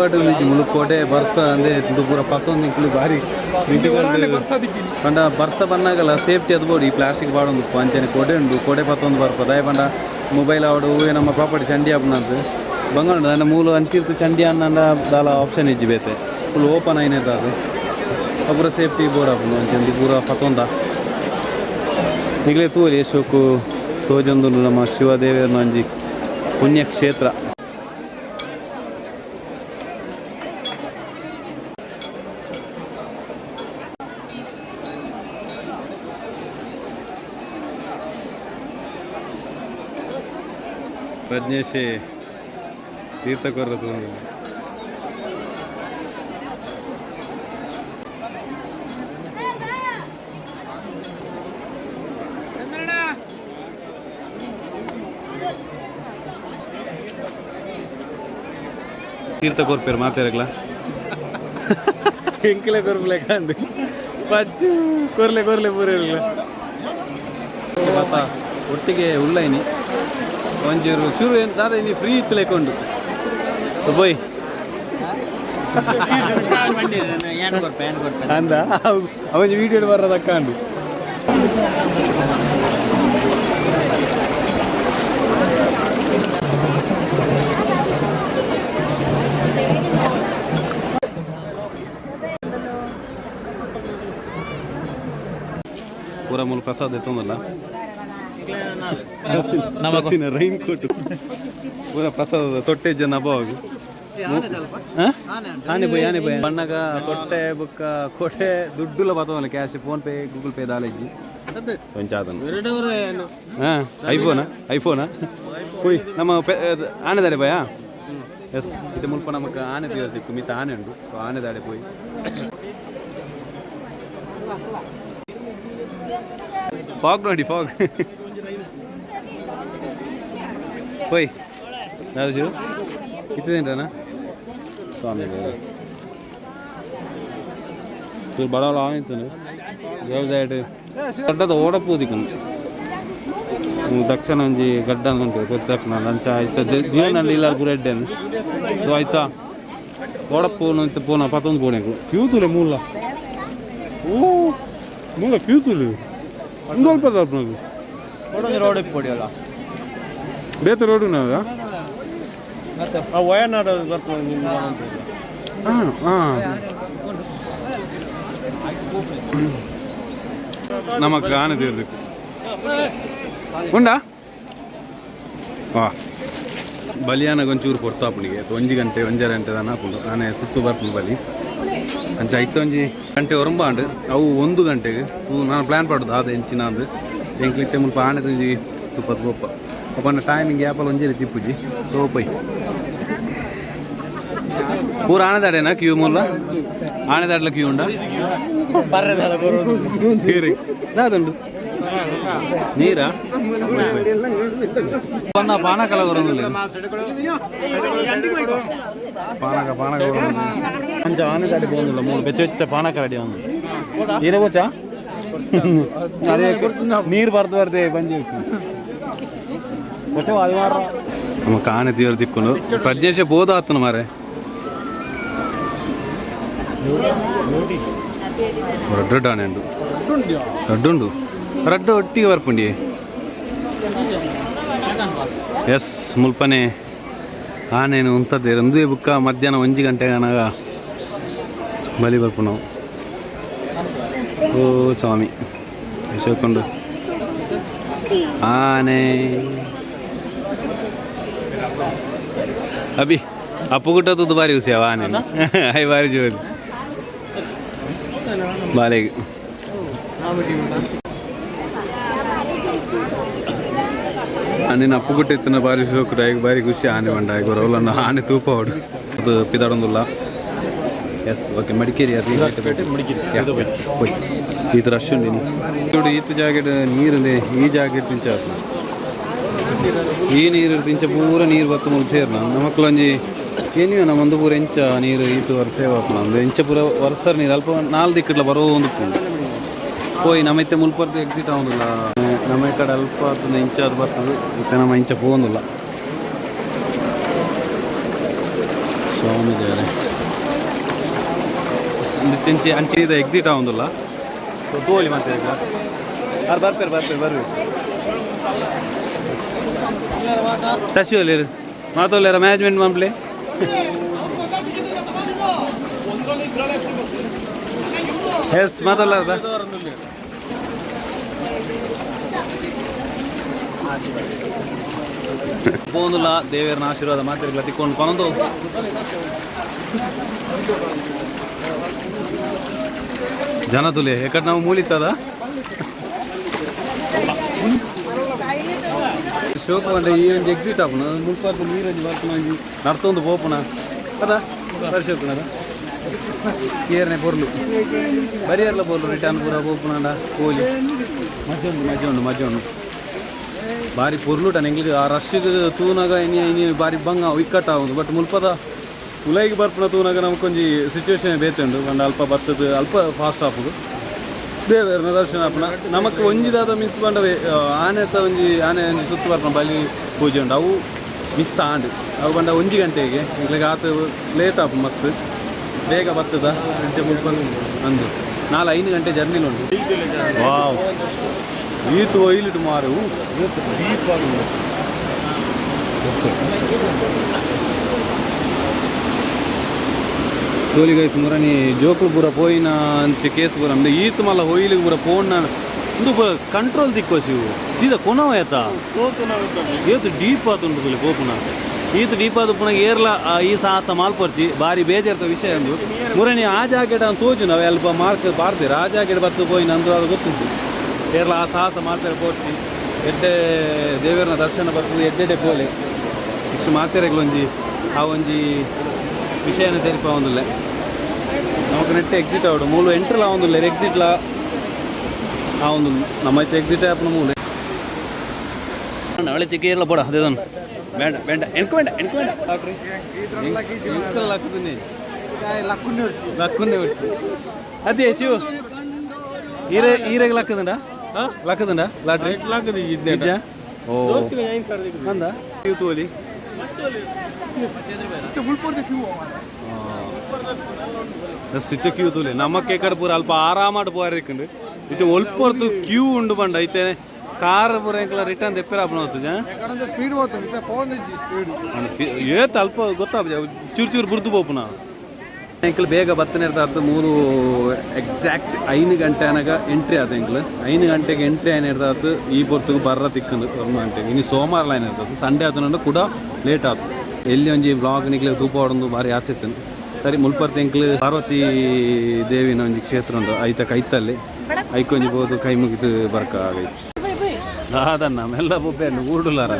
ಮುಳುಕೋಟೆ ಬರ್ಸ ಅಂದ್ರೆ ಇದು ಪೂರ ಪತ್ತೊಂದು ಎಂಕುಲು ಭಾರಿ ಪಂಡ ಬರ್ಸ ಬನ್ನಾಗಲ್ಲ ಸೇಫ್ಟಿ ಅದು ಬೋಡು ಈ ಪ್ಲಾಸ್ಟಿಕ್ ಬಾಡೊಂದು ಅಂಚನೆ ಕೊಡೆ ಉಂಡು ಕೊಡೆ ಪತ್ತೊಂದು ಬರ್ಪ ದಾಯ ಪಂಡ ಮೊಬೈಲ್ ಆವಡು ಹೂವೆ ನಮ್ಮ ಪ್ರಾಪರ್ಟಿ ಚಂಡಿ ಆಪುನಂದು ಬಂಗಾಂಡು ನನ್ನ ಮೂಲು ಅಂಚಿರ್ತು ಚಂಡಿ ಅನ್ನ ದಾಲ ಆಪ್ಷನ್ ಇಜ್ಜಿ ಬೇತೆ ಫುಲ್ ಓಪನ್ ಆಯ್ನೆ ಅದು ಅಪುರ ಸೇಫ್ಟಿ ಬೋರ್ಡ್ ಆಪುಂಡು ಅಂಚನೆ ಪೂರ ಪತ್ತೊಂದ ಈಗಲೇ ತೂರಿ ಯಶೋಕು ತೋಜೊಂದು ನಮ್ಮ ಶಿವದೇವಿಯರ್ನ ಒಂಜಿ ಪುಣ್ಯಕ್ಷೇತ್ರ. ಪ್ರಜ್ಞೇಶಿ ತೀರ್ಥಕೊರ ತೀರ್ಥ ಕೊರ್ಪೇರು ಮಾತಾಡಕ್ಲ ಎಂಕಲೆ ಕೊರ್ಪಲೆ ಕಂಡು ಪಚ್ಚು ಕೊರ್ಲೆ ಕೊರ್ಲೆ ಪೂರ ಮತ್ತ ಒಟ್ಟಿಗೆ ಉಳ್ಳೈನಿ ಒಂಜೂರು ಚೂರು ಏನು ದಾದ ಇನಿ ಫ್ರೀ ಇತ್ತು ಲೆಕ್ಕೊಂಡು ಪೋಯ್ ಅಂದ ಅವಂಜಿ ವೀಡಿಯೋ ಬರೋದಕ್ಕ ಅಂದು ಪೂರ ಮೂಲ ಪ್ರಸಾದ ಎತ್ತೊಂದಲ್ಲ ರೈನ್ ಕೋಟ್ ಪೂರ ಪ್ರಸಾದ ತೊಟ್ಟೆ ಜನ ಅಭಾವ ಆನೆ ಬೊಯ್ ಆನೆ ಬೊಯ್ ಬಣ್ಣಗ ತೊಟ್ಟೆ ಬುಕ್ಕ ಕೋಟೆ ದುಡ್ಡುಲ ಬತ್ತವಲ್ಲ cash PhonePe Google pay ದಾಲೆಜ್ಜಿ ಕೊಂಚ ಹಾಂ ಐಫೋನಾ ಐಫೋನಾ ಪೋಯ್ ನಮ್ಮ ಆನೆ ದಾಡೆ ಭಯ ಎಸ್ ಇದು ಮುಲ್ಪ ನಮಕ್ ಆನೆ ತೀರ್ತಿಕ್ಕು ಮಿತ್ತ ಆನೆ ಉಂಟು ಸೊ ಆನೆ ದಾಡೆ ಪೋಯ್ ಫಾಗ್ ನೋಡಿ ಫಾಗ್ ಪೋಯ್ ರಾಜು ಇತ್ತದೇನ್ರಣ್ಣ ಸ್ವಾಮಿ ಚೂರು ಬಡವಳ ಆಯ್ತು ದೇವದಾಯಟ್ ದೊಡ್ಡದ ಓಡಪೂದಿಕ್ಕುಂಡು ದಕ್ಷಿಣ ಒಂಜಿ ಗಡ್ಡ ಉಂಟು ಗೊತ್ತಾಪುನ ಲಂಚ ಆಯ್ತು ಜೀವನಲ್ಲಿ ಇಲ್ಲ ಪೂರ ಎಡ್ಡೆನು ಸೊ ಆಯ್ತಾ ಓಡಪ್ಪೂನು ಇತ್ತು ಪೂನ ಪತ್ತೊಂದು ಪೂಣೆಗು ಕ್ಯೂ ತೂಲೆ ಮೂಲ ಓ ಮೂಲ ಕ್ಯೂ ತೂಲೆ ಒಂದು ಅಲ್ಪ ತಪ್ಪು ರೋಡ್ ಪೊಡಿಯಲ್ಲ ಬೇತ ರೋಡು ನಾವ ಮತ್ತೆ ಆ ವಯನಾಡ್ ಬರ್ಕೊಂಡು ಹಾಂ ಹಾಂ ನಮಕ್ ಆನೆ ತೀರ್ದಿಕ್ಕು ಉಂಡಾ ವಾ ಬಲಿಯಾನ ಒಂಚೂರು ಪೊರ್ತಾಪುಣಿಗೆ ಒಂಜಿ ಗಂಟೆ ಒಂಜರೆ ಗಂಟೆ ದಾನ ಆಪುಂಡು ಆನೆ ಸುತ್ತು ಬರ್ಪುಂಡು ಬಲಿ ಅಂಚ ಐತೆ ಒಂಜಿ ಗಂಟೆ ಒರಂಬಾಂಡು ಅವು ಒಂದು ಗಂಟೆಗೆ ನಾನು ಪ್ಲ್ಯಾನ್ ಪಾಡುದು ಆದ ಎಂಚಿನ ಅಂದು ಎಂಕ್ಲಿತ್ತೆ ಮುಲ್ಪ ಆನೆ ಒಂಜಿ ತುಪ್ಪದ ಪೋಪ ಅಪ್ಪನ ಟೈಮಿಂಗ್ ಆ್ಯಪಲ್ ಒಂಜಿ ತಿಪ್ಪುಜಿ ಸೊ ಪೈ ಪೂರ ಆನೆದಾಡೇನಾ ಕ್ಯೂ ಮೂಲ ಆನೆದಾಡ್ಲ ಕ್ಯೂ ಉಂಡಾ ದಾದುಂಡು ನೀರಾ ಪಾನಕಲ ಬರೋದಿಲ್ಲ ಪಾನಕ ಪಾನಕ ಅಂಚ ಆನೆದಾಡಿ ಹೋಗಿಲ್ಲ ಮೂಲು ಬೆಚ್ಚ ಬೆಚ್ಚ ಪಾನಕ ರೆಡಿ ಒಂದು ನೀರೇ ಗೋಚಾ ಅದೇ ನೀರು ಬರ್ದು ಬರ್ದೆ ಬಂಜಿ ನಮ್ಮ ಕಾಣೆ ದೇವ್ರ ದಿಕ್ಕುನು ಪ್ರಜ್ಞೇಶ ಬೋಧ ಆತನು ಮಾರೆ ರಡ್ಡು ಆನೆ ಉಂಡು ರಡ್ಡುಂಡು ರಡ್ಡು ಒಟ್ಟಿಗೆ ಬರ್ಪುಂಡಿ ಎಸ್ ಮುಲ್ಪನೆ ಆನೇನು ಉಂತದೆ ಒಂದೇ ಬುಕ್ಕ ಮಧ್ಯಾಹ್ನ 1 ಗಂಟೆಗೆ ಅನಾಗ ಬಲಿ ಬರ್ಪು ನಾವು. ಓ ಸ್ವಾಮಿ ಯಶೋಕೊಂಡು ಆನೆ ಅಭಿ ಅಪ್ಪು ಗುಟ್ಟ ಬಾರಿ ಹುಸಿಯವ ಆನೆ I ಬಾರಿ ಜೋರು ಬಾಲೆಗೆ ನಿನ್ನ ಅಪ್ಪು ಗುಟ್ಟ ಇತ್ತಿನ ಬಾರಿ ಶೋಕು ಆಯ್ಕೆ ಬಾರಿ ಖುಷಿ ಆನೆ ಬಂಡ ಆಯ್ಕೆ ಬರೋಲ್ಲ ಆನೆ ತೂಪ ಹೊಡು ಅದು ಪಿದಾಡೊಂದುಲ್ಲ. ಎಸ್ ಓಕೆ ಮಡಿಕೇರಿ ಅದು ಮಡಿಕೇರಿ ಈತ ರಶ್ ಉಂಡು ನೋಡು ಈತ ಜಾಕೆಟ್ ನೀರು ಈ ಜಾಕೆಟ್ ಪಿಂಚ ಈ ನೀರು ತಿಂಚ ಪೂರ ನೀರು ಬತ್ತು ಮುಲ್ ಸೇರ್ನ ನಮಕ್ಲೊಂಜಿ ಏನಿವೆ ನಮ್ಮ ಒಂದು ಪೂರ ಎಂಚ ನೀರು ಈತು ವರ್ಷ ವಾಪನ ಒಂದು ಎಂಚ ಪೂರ ವರ್ಷರ್ ನೀರು ಅಲ್ಪ ನಾಲ್ ದಿಕ್ಕಟ್ಲ ಬರೋ ಒಂದು ಪೋಯ್ ನಮ್ಮ ಇತ್ತೆ ಮುಲ್ಪರ್ದು ಎಕ್ಸಿಟ್ ಆವೊಂದಿಲ್ಲ ನಮ್ಮ ಈ ಕಡೆ ಅಲ್ಪ ಆತಂದು ಇಂಚ ಅದು ಬರ್ತದೆ ಇತ್ತೆ ನಮ್ಮ ಇಂಚ ಪೋವೊಂದಿಲ್ಲ ಸ್ವಾಮಿ ದೇವರೇ ಇಂಚೆ ಅಂಚೆ ಇದೆ ಎಕ್ಸಿಟ್ ಆವೊಂದಿಲ್ಲ ಸೊ ತೋಲಿ ಮತ್ತೆ ಈಗ ಅದು ಬರ್ಪೇರು ಬರ್ಪೇರು ಬರ್ಬೇಕು ಶಶಿ ಒಲ್ಲೇರು ಮಾತೋಲ್ಲೇರ ಮ್ಯಾನೇಜ್ಮೆಂಟ್ ಮಂಪ್ಲೆ ಎಸ್ ಮಾತಲ್ಲ ಪೋಂದುಲ ದೇವರನ ಆಶೀರ್ವಾದ ಮಾತಿರ್ಲ ತಿಕ್ಕೊಂಡು ಕೊನೊಂದು ಜನ ತುಲೆ ಯಾಕಂದ್ರೆ ನಾವು ಮೂಲಿತ್ತದ ಶೋಕ ಬಂದ ಈ ಒಂಜಿ ಎಕ್ಸಿಟ್ ಆಪುನ ಮುಲ್ಪ ನೀರೊಂಜಿ ಬರ್ಪುನ ಒಂಜಿ ನರ್ತೊಂದು ಪೋಪುನ ಅದ ಶೋಕುನದ ಏರ್ನೆ ಪೊರ್ಲು ಬರಿಯರ್ಲ ಪೊರ್ಲು ರಿಟರ್ನ್ ಪೂರ ಪೋಪುನಂಡ ಕೋಲಿ ಮಜ ಉಂಡು ಮಜ ಉಂಡು ಮಜ ಉಂಡು ಬಾರಿ ಪೊರ್ಲುಟ ಎಂಗ್ಲಿಗೆ ಆ ರಶ್ಗೆ ತೂನಾಗ ಇನಿ ಇನಿ ಬಾರಿ ಬಂಗ ಇಕ್ಕಟ್ಟ ಆಗುದು ಬಟ್ ಮುಲ್ಪದ ಉಲೈಗೆ ಬರ್ಪುನ ತೂನಾಗ ನಮಕೊಂಜಿ ಸಿಚುವೇಶನ್ ಬೇತೆ ಉಂಡು ಪಂಡ ಅಲ್ಪ ಬತ್ತದ ಅಲ್ಪ ಫಾಸ್ಟ್ ಆಪುದು ದೇವರನ ದರ್ಶನ ಆಪುನ ನಮಕ್ ಒಂಜಿದಾದ ಮಿಸ್ ಬಂಡವೆ ಆನೆತ ಒಂಜಿ ಆನೆ ಒಂಜಿ ಸುತ್ತು ಬರ್ಪುನ ಬಲಿ ಪೂಜೆ ಉಂಡು ಅವು ಮಿಸ್ ಆಂಡ್ ಅವು ಬಂಡ 1 ಗಂಟೆಗೆ ಎಂಕ್ಲೆಗ್ ಆತ ಲೇಟ್ ಆಪು ಮಸ್ತ್ ಬೇಗ ಬರ್ತದ ಗಂಟೆ ಮುಲ್ಪ ಅಂದು 4-5 ಗಂಟೆ ಜರ್ನಿ ಉಂಟು. ವಾವ್ ಈತು ಒಯ್ಲಿಟ್ಟು ಮಾರು ಡೀಪ್ ಆಗಿ ತೋಲಿಗೈಸ್ ಮುರನಿ ಜೋಕುಲು ಪೂರ ಪೋಯಿನ ಅಂಚೆ ಕೇಸ್ ಪೂರ ಅಂದೆ ಈತ್ ಮಲ್ಲ ಹೊಯ್ಲಿಗೆ ಪೂರ ಪೋಣ ಇಂದು ಪೂರ ಕಂಟ್ರೋಲ್ ದಿಕ್ಕೋ ಶಿವು ಸೀದಾ ಕೊನವ ಆಯ್ತಾ ಏತು ಡೀಪ್ ಆತುಂಡು ತುಲೆ ಪೋಪುನ ಈತ್ ಡೀಪ್ ಆದ ಪುನಃ ಏರ್ಲ ಈ ಸಾಹಸ ಮಾಲ್ಪರ್ಚಿ ಬಾರಿ ಬೇಜಾರ್ತ ವಿಷಯ ಅಂದು ಮುರಣಿ ಆ ಜಾಕೆಟ್ ಅವ್ನು ತೋಜು ನಾವು ಅಲ್ಪ ಮಾರ್ಕ್ ಬಾರ್ದಿರ ಆ ಜಾಕೆಟ್ ಬತ್ತು ಪೋಯಿನ ಅಂದು ಅದು ಗೊತ್ತುಂಟು ಏರ್ಲ ಆ ಸಾಹಸ ಮಾಡ್ತಾರೆ ಪೋರ್ಚಿ ಎಡ್ಡೆ ದೇವರನ ದರ್ಶನ ಬರ್ತದೆ ಎಡ್ಡೆಡೆ ಪೋಲೆ ಇಷ್ಟು ಮಾತೆರೆಗ್ಲೊಂಜಿ ಆ ಒಂಜಿ ವಿಷಯನ ತೆರಿಪ ಒಂದುಲ್ಲೆ ನಮಕ್ ನೆಟ್ ಎಕ್ಸಿಟ್ ಆವಡು ಮೂಲು ಎಂಟ್ರಿಲ ಆವೊಂದುಲ್ಲೆ ಎಕ್ಸಿಟ್ಲ ಆ ಒಂದು ನಮ್ಮ ಎಕ್ಸಿಟ್ ಆ್ಯಪ್ನ ಮೂಲೆ ಅವಳೆ ಕೇರಳ ಬೋಡ ಅದೇದನ್ ಬೇಡ ಬೇಡ ಎನ್ಕು ಬೇಡ ಎನ್ಕು ಬೇಡ ಲಕ್ಕುಂದೆ ಲಕ್ಕುಂದೆ ಹೊಡ್ಚಿ ಅದೇ ಶಿವ ಈರೆ ಈರೆಗೆ ಲಕ್ಕದಂಡ ಲಕ್ಕದಂಡ ಲಾಟ್ರಿ ನಿಜ ಓ ಅಂದ ತೋಲಿ ಸಿತ್ತ ಕ್ಯೂ ತೂಲೆ ನಮ್ಮ ಕೇಕಡ್ ಪೂರ ಅಲ್ಪ ಆರಾಮಾಡ್ ಪೋಯರ್ ಇತ್ತೆ ಒಲ್ಪೊರ್ತು ಕ್ಯೂ ಉಂಡು ಬಂಡ ಐತೆ ಕಾರ್ ಪೂರ ಎಂಕಲ ರಿಟರ್ನ್ ದೆಪ್ಪೆರ ಆಪುನ ಸ್ಪೀಡ್ ಹೋಗ್ತದೆ ಸ್ಪೀಡ್ ಏತ್ ಅಲ್ಪ ಗೊತ್ತಾಪ ಚೂರು ಚೂರು ಬುರ್ದು ಪೋಪುನ ಎಂಕಲ್ ಬೇಗ ಬತ್ತನೇ ಅರ್ಥ ಮೂರು ಎಕ್ಸಾಕ್ಟ್ 5 ಗಂಟೆ ಅನಗ ಎಂಟ್ರಿ ಆದ ಎಂಕಲ್ 5 ಗಂಟೆಗೆ ಎಂಟ್ರಿ ಆಯ್ತು ಈ ಪೊರ್ತುಗು ಬರ್ರ ತಿಕ್ಕಂದು 1 ಗಂಟೆಗೆ ಇನ್ನು ಸೋಮವಾರ ಲೈನ್ ಇರ್ತದೆ ಸಂಡೇ ಆತನಂಡ ಕೂಡ ಲೇಟ್ ಆತು ಎಲ್ಲಿ ಒಂಜಿ ಬ್ಲಾಗ್ ನಿಕ್ಲೆ ತೂಪ ಹೊಡೊಂದು ಭಾರಿ ಆಸೆ ಇತ್ತು ಸರಿ ಮುಲ್ಪರ್ತಿ ಎಂಕಲ್ ಪಾರ್ವತಿ ದೇವಿನ ಒಂಜಿ ಕ್ಷೇತ್ರ ಉಂಟು ಐತ ಕೈತಲ್ಲಿ ಐಕೊಂಜಿ ಬೋದು ಕೈ ಮುಗಿದು ಬರ್ಕ ಗೈಸ್ ಅದನ್ನ ಮೆಲ್ಲ ಬೊಬ್ಬೆ ಊಡುಲಾರ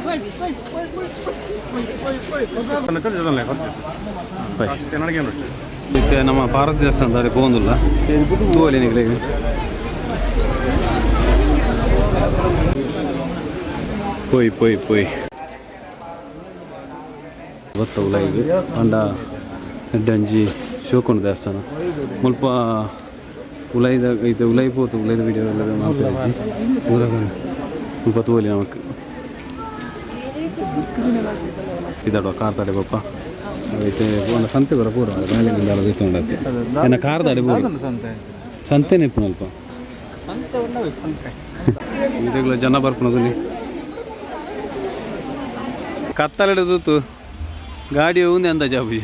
ಇತ್ತೆ ನಮ್ಮ ಭಾರತ ದೇವಸ್ಥಾನದ ಪೋಂದುಲ್ಲ ತೂವಲಿ ನಿಗ್ಲಿಗೆ ಪೋಯ್ ಪೋಯ್ ಪೋಯ್ ಗೊತ್ತವುಲ ಇದು ಅಂಡ ಎಡ್ಡೆ ಶೋಕೊಂಡು ದೇವಸ್ಥಾನ ಮುಲ್ಪ ಉಲೈದ ಇದು ಉಲೈ ಪೋತು ಉಲೈದ ವಿಡಿಯೋ ಎಲ್ಲ ಮಾಲ್ಪೆಜ್ಜಿ ಪೂರ ಮುಲ್ಪ ತೂವಲಿ ನಮಕ್ ಇದಾಡುವ ಕಾರ್ ತಡೆ ಪಪ್ಪ ಐತೆ ಒಂದು ಸಂತೆ ಬರ ಪೂರ ಮೇಲೆ ಉಂಡತ್ತೆ ಎನ್ನ ಕಾರ್ ತಡೆ ಬೋರಿ ಸಂತೆ ಸಂತೆನೇ ಇಪ್ಪು ಅಲ್ಪ ಸಂತೆ ಇದೆಲ್ಲ ಜನ ಬರ್ಪುನದಲ್ಲಿ ಕತ್ತಲೆಡು ಗಾಡಿ ಒಂದೇ ಅಂದಾಜು ಅಬುಜಿ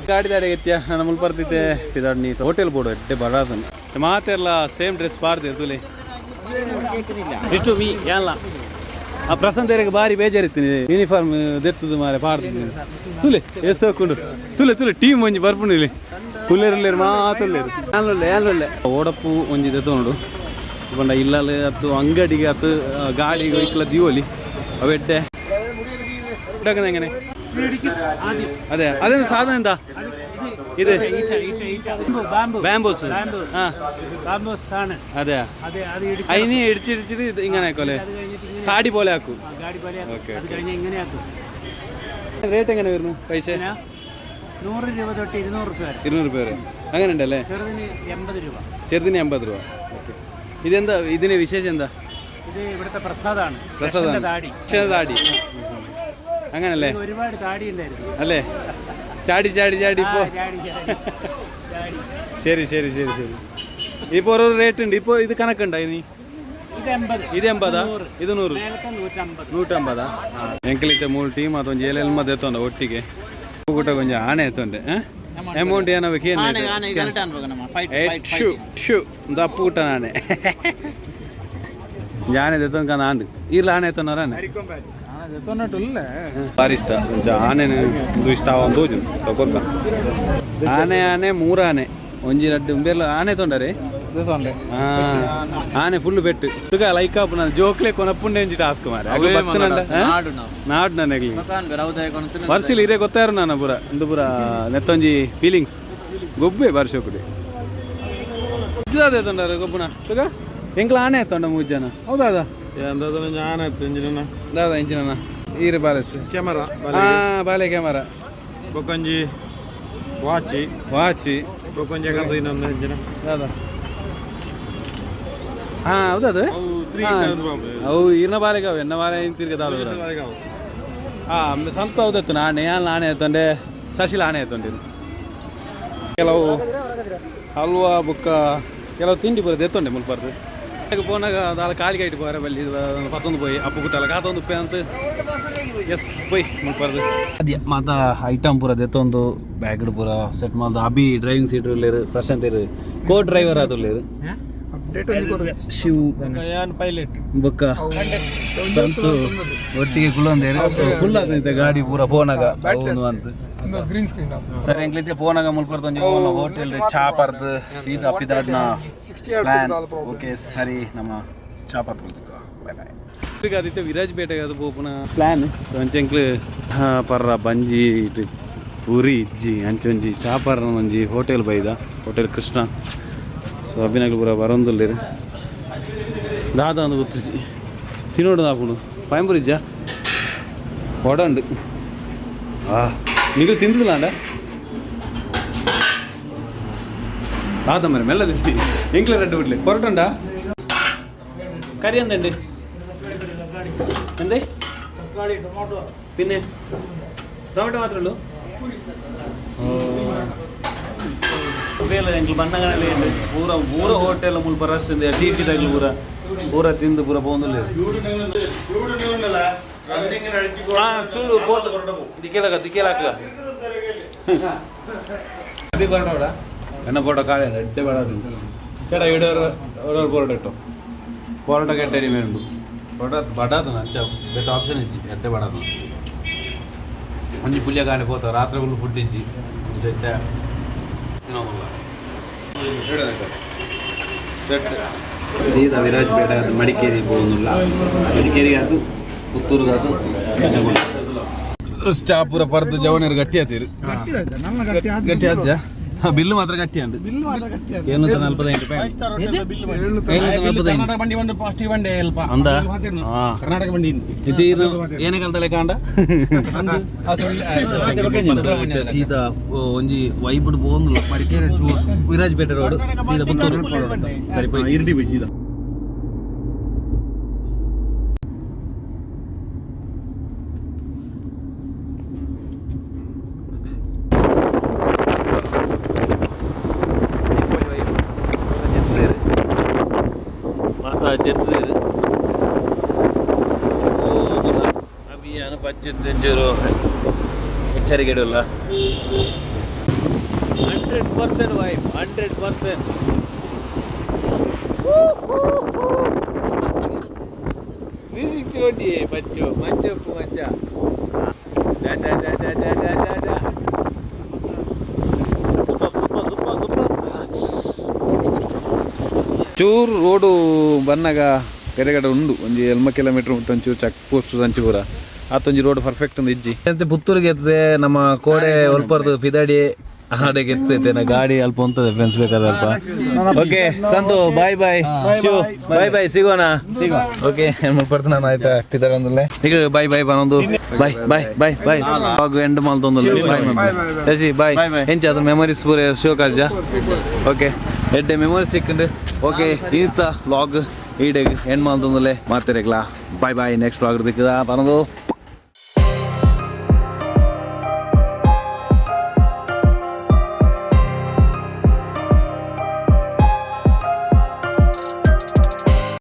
ಗಾಡಿ ದಾಡೆ ಎತ್ತಿಯ ನಾನು ಮುಲ್ಪ ಬರ್ತಿದ್ದೆ ಪಿದಾಡ್ನಿ ಹೋಟೆಲ್ ಬೋರ್ಡು ಎಡ್ಡೆ ಬಡಾದನ್ ಮಾತೆಲ್ಲ ಸೇಮ್ ಡ್ರೆಸ್ ಪಾರ್ದಿರ್ ತುಲಿ ಇಷ್ಟು ಮೀ ಏನ್ಲ ಆ ಪ್ರಸಂತರಿಗೆ ಭಾರಿ ಬೇಜಾರಿತ್ತು ಯೂನಿಫಾರ್ಮ್ ದೆತ್ತದು ಮಾರೆ ಪಾಡ್ದು ತುಲೆ ಎಸ್ ಹಾಕೊಂಡು ತುಲೆ ತುಲೆ ಟೀಮ್ ಒಂಜಿ ಬರ್ಪುಂಡು ಇಲ್ಲಿ ಉಲ್ಲೇರು ಉಲ್ಲೇರು ಮಾತುಲ್ಲೇರು ಏನ್ಲೊಲ್ಲೆ ಏನ್ಲೊಲ್ಲೆ ಓಡಪ್ಪು ಒಂಜಿ ದೆತ್ತೋಂಡು ಪಂಡ ಇಲ್ಲಲ್ ಅತ್ತು ಅಂಗಡಿಗೆ ಅತ್ತು ಗಾಡಿಗೆ ಇಕ್ಲ ದೀವೊಲಿ ಅವೆಡ್ಡೆ ಎങ്ങനെ ಅದೇ ಅದೇನು ಸಾಧನ ಎಂತ ಇದು ബാംബൂസ് ആ അതെ അതിനെ ഇടിച്ചിടിച്ചിട്ട് ഇത് ഇങ്ങനെ ആക്കോല്ലേ താടി പോലെ ആക്കും. ഓക്കെ, റേറ്റ് എങ്ങനെ വരുന്നു പൈസ? 100 രൂപ തൊട്ട് 200 രൂപ വരെ. 200 രൂപ വരെ അങ്ങനെ ഉണ്ടല്ലേ? ചെറുതിന് 80 രൂപ. ചെറുതിന് 80 രൂപ. ഓക്കെ, ഇതെന്താ ഇതിന് വിശേഷം എന്താ? ഇത് ഇവിടുത്തെ പ്രസാദമാണ്. പ്രസാദമാണ്. താടി. താടി അങ്ങനല്ലേ? ഒരുപാട് താടി ഉണ്ടായിരുന്നു അല്ലേ? ചാടി ചാടി ചാടി ഇപ്പോ. ചാടി ചാടി ചാടി. ശരി ശരി ശരി ശരി. ഇപ്പൊ ഓരോ റേറ്റ് ഉണ്ട്. ഇപ്പൊ ഇത് കണക്കുണ്ടോ ഇനി? ഇത് 80. ഇത് 80, ഇത് 100, മേലത്തെ 150. 150. ಎಂಕಲಿತ್ತೆ ಮೂರು ಟೀಮ್ ಅದೊಂದು ಏಳೆಲ್ಮ ಎತ್ತೊಂಡ ಒಟ್ಟಿಗೆ ಕೂಟ ಕೊಂಚ ಆಣೆ ಎತ್ತೊಂಡೆ ಅಮೌಂಟ್ ಏನೋ ದಪ್ಪು ಊಟ ನಾನೆ ಜಾನೆ ಎತ್ತೊಂದು ಆಂಡು ಇರ್ಲ ಆಣೆ ಎತ್ತೊಂಡಾರ ಭಾರಿ ಇಷ್ಟ ಒಂಚ ಆನೆ ಒಂದು ಇಷ್ಟ ಒಂದು ತೋಜು ಕೊರ್ಕ ಆನೆ ಆನೆ ಮೂರು ಆನೆ ಒಂಜಿ ರಡ್ಡು ಬೇರ್ಲ ಆನೆ ತೊಂಡರೆ ಆನೆ ಫುಲ್ ಬೆಟ್ಟು ತುಗ ಲೈಕ್ ಆಪು ನಾನು ಜೋಕ್ಲೆ ಕೊನಪ್ಪುಂಡೆ ಒಂಜಿ ಟಾಸ್ಕ್ ಮಾರೆ ನಾಡು ನನಗೆ ಬರ್ಸಿಲ್ ಇರೇ ಗೊತ್ತಾರು ನಾನು ಪೂರ ಇಂದು ಪೂರ ನೆತ್ತೊಂಜಿ ಫೀಲಿಂಗ್ಸ್ ಗೊಬ್ಬೆ ಬರ್ಸೋಕುಡೆ ತೊಂಡಾರ ಗೊಬ್ಬುನ ತುಗ ಎಂಕ್ಲ ಆನೆ ತೊಂಡ ಮೂರು ಜನ ಹೌದಾ? ಆನೆ ಇಂಜಿನ ದಾದಾ ಇಂಜಿನ ಈರೆ ಬಾಲೆ ಕ್ಯಾಮರಾ ಬಾಲೆ ಕ್ಯಾಮರಾ ಬೊಕೊಂಜಿ ವಾಚಿ ವಾಚಿ ಬೊಕೊಂಜಿ ಇನ್ನೊಂದು ಇಂಜಿನ ದಾದಾ ಹಾ ಹೌದದು ಅವು ಇರ್ನ ಬಾಲೆಗಾವ್ ಎನ್ನ ಬಾಲೆ ತಿರ್ಗದಾಳು ಹಾಂ ಸಂತ ಹೌದತ್ತು ನಾಣೆ ನಾಣೆ ಎತ್ತೊಂಡೆ ಸಸಿಲ ಆಣೆ ಎತ್ತೊಂಡೆ ಕೆಲವು ಹಲ್ವಾ ಬುಕ್ಕ ಕೆಲವು ತಿಂಡಿ ಬರೋದು ಎತ್ತೊಂಡೆ ಮುಲ್ಪರ್ದು ಪೋನಾಗ ದಾಲ ಕಾಲಿಗೆ ಇಟ್ಟು ಪೋರೆ ಬಲ್ಲಿ ಪತ್ತೊಂದು ಪೋಯಿ ಅಪ್ಪು ಕುತ್ತಲ್ಲ ಕಾತೊಂದು ಉಪ್ಪೆ ಅಂತ ಎಸ್ ಪೋಯ್ ಮುಲ್ಪರ್ದು ಅದೇ ಮಾತ ಐಟಮ್ ಪೂರ ದೆತ್ತೊಂದು ಬ್ಯಾಗ್ ಪೂರ ಸೆಟ್ ಮಲ್ದು ಅಭಿ ಡ್ರೈವಿಂಗ್ ಸೀಟ್ ಉಲ್ಲೇರು ಪ್ರಶಾಂತ್ ಇರು ಕೋ ಡ್ರೈವರ್ ಆದುಲ್ಲೇರು ಶಿವ್ ಪೈಲಟ್ ಬೊಕ್ಕ ಸಂತು ಒಟ್ಟಿಗೆ ಕುಲೊಂದೇರು ಫುಲ್ ಆತೈತೆ ಗಾಡಿ ಪೂರ ಪೋನಾಗ ಹೌದು ಅಂತ ಗ್ರೀನ್ ಸ್ಕ್ರೀನ್ ಸರಿ ಎಂಕ್ಲೈತೆ ಪೋನಾಗ ಮುಲ್ಪರ್ದು ಒಂಜಿ ಹೋಟೆಲ್ ಚಾ ಪರ್ದು ಸೀದಾ ಪಿದಾಡ್ನ ಪ್ಲಾನ್. ಓಕೆ ಸರಿ ನಮ್ಮ ಚಾ ಪರ್ದು ಬಾಯ್ ಬಾಯ್. ಈಗ ಅದಿತ್ತೆ ವಿರಾಜಪೇಟೆಗೆ ಅದು ಪೋಪುನ ಪ್ಲಾನ್. ಸೊ ಅಂಚೆಂಕ್ಲು ಪರ್ರ ಬಂಜಿ ಇಟ್ಟು ಪೂರಿ ಇಜ್ಜಿ ಅಂಚೊಂಜಿ ಚಾ ಪರ್ರ ಒಂಜಿ ಹೋಟೆಲ್ ಬೈದ ಹೋಟೆಲ್ ಕೃಷ್ಣ. ಸೊ ಅಭಿನಗಲ್ ಪೂರ ಬರೊಂದುಲ್ಲೇರು ದಾದ ಒಂದು ಗೊತ್ತಿಜಿ ತಿನ್ನೋಡು ದಾಪುಂಡು ಪಯಂಪುರಿಜ್ಜ ವಡ ಉಂಡು. ಆ ನಿಗಲ್ ತಿಂದಿಲ್ಲ ಅಂಡ ದಾದ ಮರೆ ಮೆಲ್ಲ ತಿಂತಿ ಎಂಕ್ಲ ರೆಡ್ಡು ಬಿಡ್ಲಿ ಪೊರಟುಂಡ ಕರಿ ಎಂದಂడి ಎಂದೇ പിന്നെ ടൊമാറ്റോ മാത്രമേ ഉള്ളൂ. ಎಂಕ್ಲು ಬಣ್ಣಗಣಲೆ ಪೂರ ಪೂರ ಹೋಟೆಲ್ ಮುಲ್ಪ ರಶ್ ಇದೆ ಟೀ ಟಿ ತಗ್ಲು ಪೂರ ಪೂರ ತಿಂದು ಪೂರ ಪೋಂದುಲ್ಲ. ಹಾ ಚೂರು ಪೋತು ದಿಕ್ಕೆಲಾಕ ದಿಕ್ಕೆಲಾಕ ಅಭಿ ಬರೋಡ ಎನ್ನ ಪೋಟೋ ಕಾಳೆ ಎಡ್ಡೆ ಬೇಡ ಕೇಡ ಇಡೋರು ಒಡೋರು ಪರೋಟ ಇಟ್ಟು ಪರೋಟ ಕೆಟ್ಟರಿ ಮೇಂಡು ಪರೋಟ ಬಡಾದ ಅಂಚ ಬೆಟ್ಟ ಆಪ್ಷನ್ ಇಜ್ಜಿ ಎಡ್ಡೆ ಬಡಾದ ಒಂಜಿ ಪುಲ್ಯ ಗಾಳಿ ಪೋತ ರಾತ್ರಿ ಫುಲ್ ಫುಡ್ ಇಜ್ಜಿ ಅಂಚ ಇತ್ತೆ ಸೆಟ್ ಸೀದಾ ವಿರಾಜಪೇಟೆ ಅದು ಮಡಿಕೇರಿ ಹೋಗೋದಿಲ್ಲ ಮಡಿಕೇರಿಗೆ ಅದು ಪುತ್ತೂರಿಗೆ ಅದು. ಚಾಪುರ ಪರ್ದು ಜವನರು ಗಟ್ಟಿ ಆತೀರು. ಗಟ್ಟಿ ಆಚ ಬಿಲ್ಲು ಮಾತ್ರ ಗಟ್ಟಿ ಉಂಟು. 745 ರೂಪಾಯಿ. ಕರ್ನಾಟಕ ಬಂಡಿ ಒಂದು ಫಸ್ಟ್ ಬಂಡೆ ಅಲ್ಪ. ಅಂದ ಕರ್ನಾಟಕ ಬಂಡಿ ಇದು ಏನೇ ಕಲ್ತಲೆ ಕಾಂಡ ಸೀದಾ ಒಂಜಿ ವೈಬುಡ್ ಬೋಂದು ಮಡಿಕೇರಿ ವಿರಾಜಪೇಟೆ ರೋಡ್ ಸೀದಾ ಪುತ್ತೂರು ಸರಿ ಪೋಯಿ ಇರಡಿ ಬೈ ಸೀದಾ. ಮಾತಾ ಜೆತ್ತದೇರು ಅಭಿಯಾನ ಪಚ್ಚೆಂಚೂರು ಎಚ್ಚರಿಕೆಡುಲ್ಲ. 100% ವೈಬ್, 100%. 360 ಪಚ್ಚು ಮಂಚಪ್ಪು ಮಂಚ ಜಾ ಜಾ ಜಾ ಜಾ ಜಾ ಜಾ ಜಾ ಜಾ. Super super super super. ಚೂರು ರೋಡು ಬನ್ನಗ ಕೆರೆಗಡೆ ಉಂಡು ಒಂಜಿ ಎಲ್ಮ ಕಿಲೋಮೀಟರ್ ಉಂಟು ಒಂಚೂರು ಚೆಕ್ ಪೋಸ್ಟ್ ಸಂಚಿ ಪೂರ ಆತೊಂಜಿ ರೋಡ್ ಪರ್ಫೆಕ್ಟ್ ಒಂದು ಇಜ್ಜಿ ಅಂತೆ ಪುತ್ತೂರಿಗೆ ಎತ್ತದೆ ನಮ್ಮ ಕೋಡೆ ಒಲ್ಪರ್ದು ಪಿದಾಡಿ ಆಡೆಗೆ ಎತ್ತೈತೆ ನಾ ಗಾಡಿ ಅಲ್ಪ ಉಂತದೆ ಫ್ರೆಂಡ್ಸ್ ಬೇಕಾದ್ರೆ ಅಲ್ಪ. Okay Santu bye bye Shiv bye bye ಸಿಗೋಣ. ಓಕೆ ಮುಲ್ಪರ್ದು ನಾನು ಆಯ್ತಾ ಪಿದಾಡಿ ಒಂದಲ್ಲೇ ಈಗ ಬಾಯ್ ಬಾಯ್ ಬನ್ನೊಂದು ಬಾಯ್ ಬಾಯ್ ಬಾಯ್ ಬಾಯ್ ಬಾಗ್ ಎಂಡ್ ಮಾಲ್ತೊಂದಲ್ಲ ಬಾಯ್ ಶಶಿ ಬಾಯ್ ಎಂಚ ಅದ್ರ ಮೆಮೊರೀಸ್ ಪೂರ ಶೋ ಕಾಲ್ಜ. ಓಕೆ ಎಡ್ಡೆ ಮೆಮೊರೀಸ್ ಸಿಕ್ಕಂಡು. ಓಕೆ ಈತ ವ್ಲಾಗ್ ಈಡೆಗ್ ಎಂಡ್ ಮಾಲ್ತೊಂದಲ್ಲೇ ಮಾತಿರಕ್ಲಾ. ಬಾಯ್ bye next vlog ದಿಕ್ಕದ ಬನ್ನೊಂದು.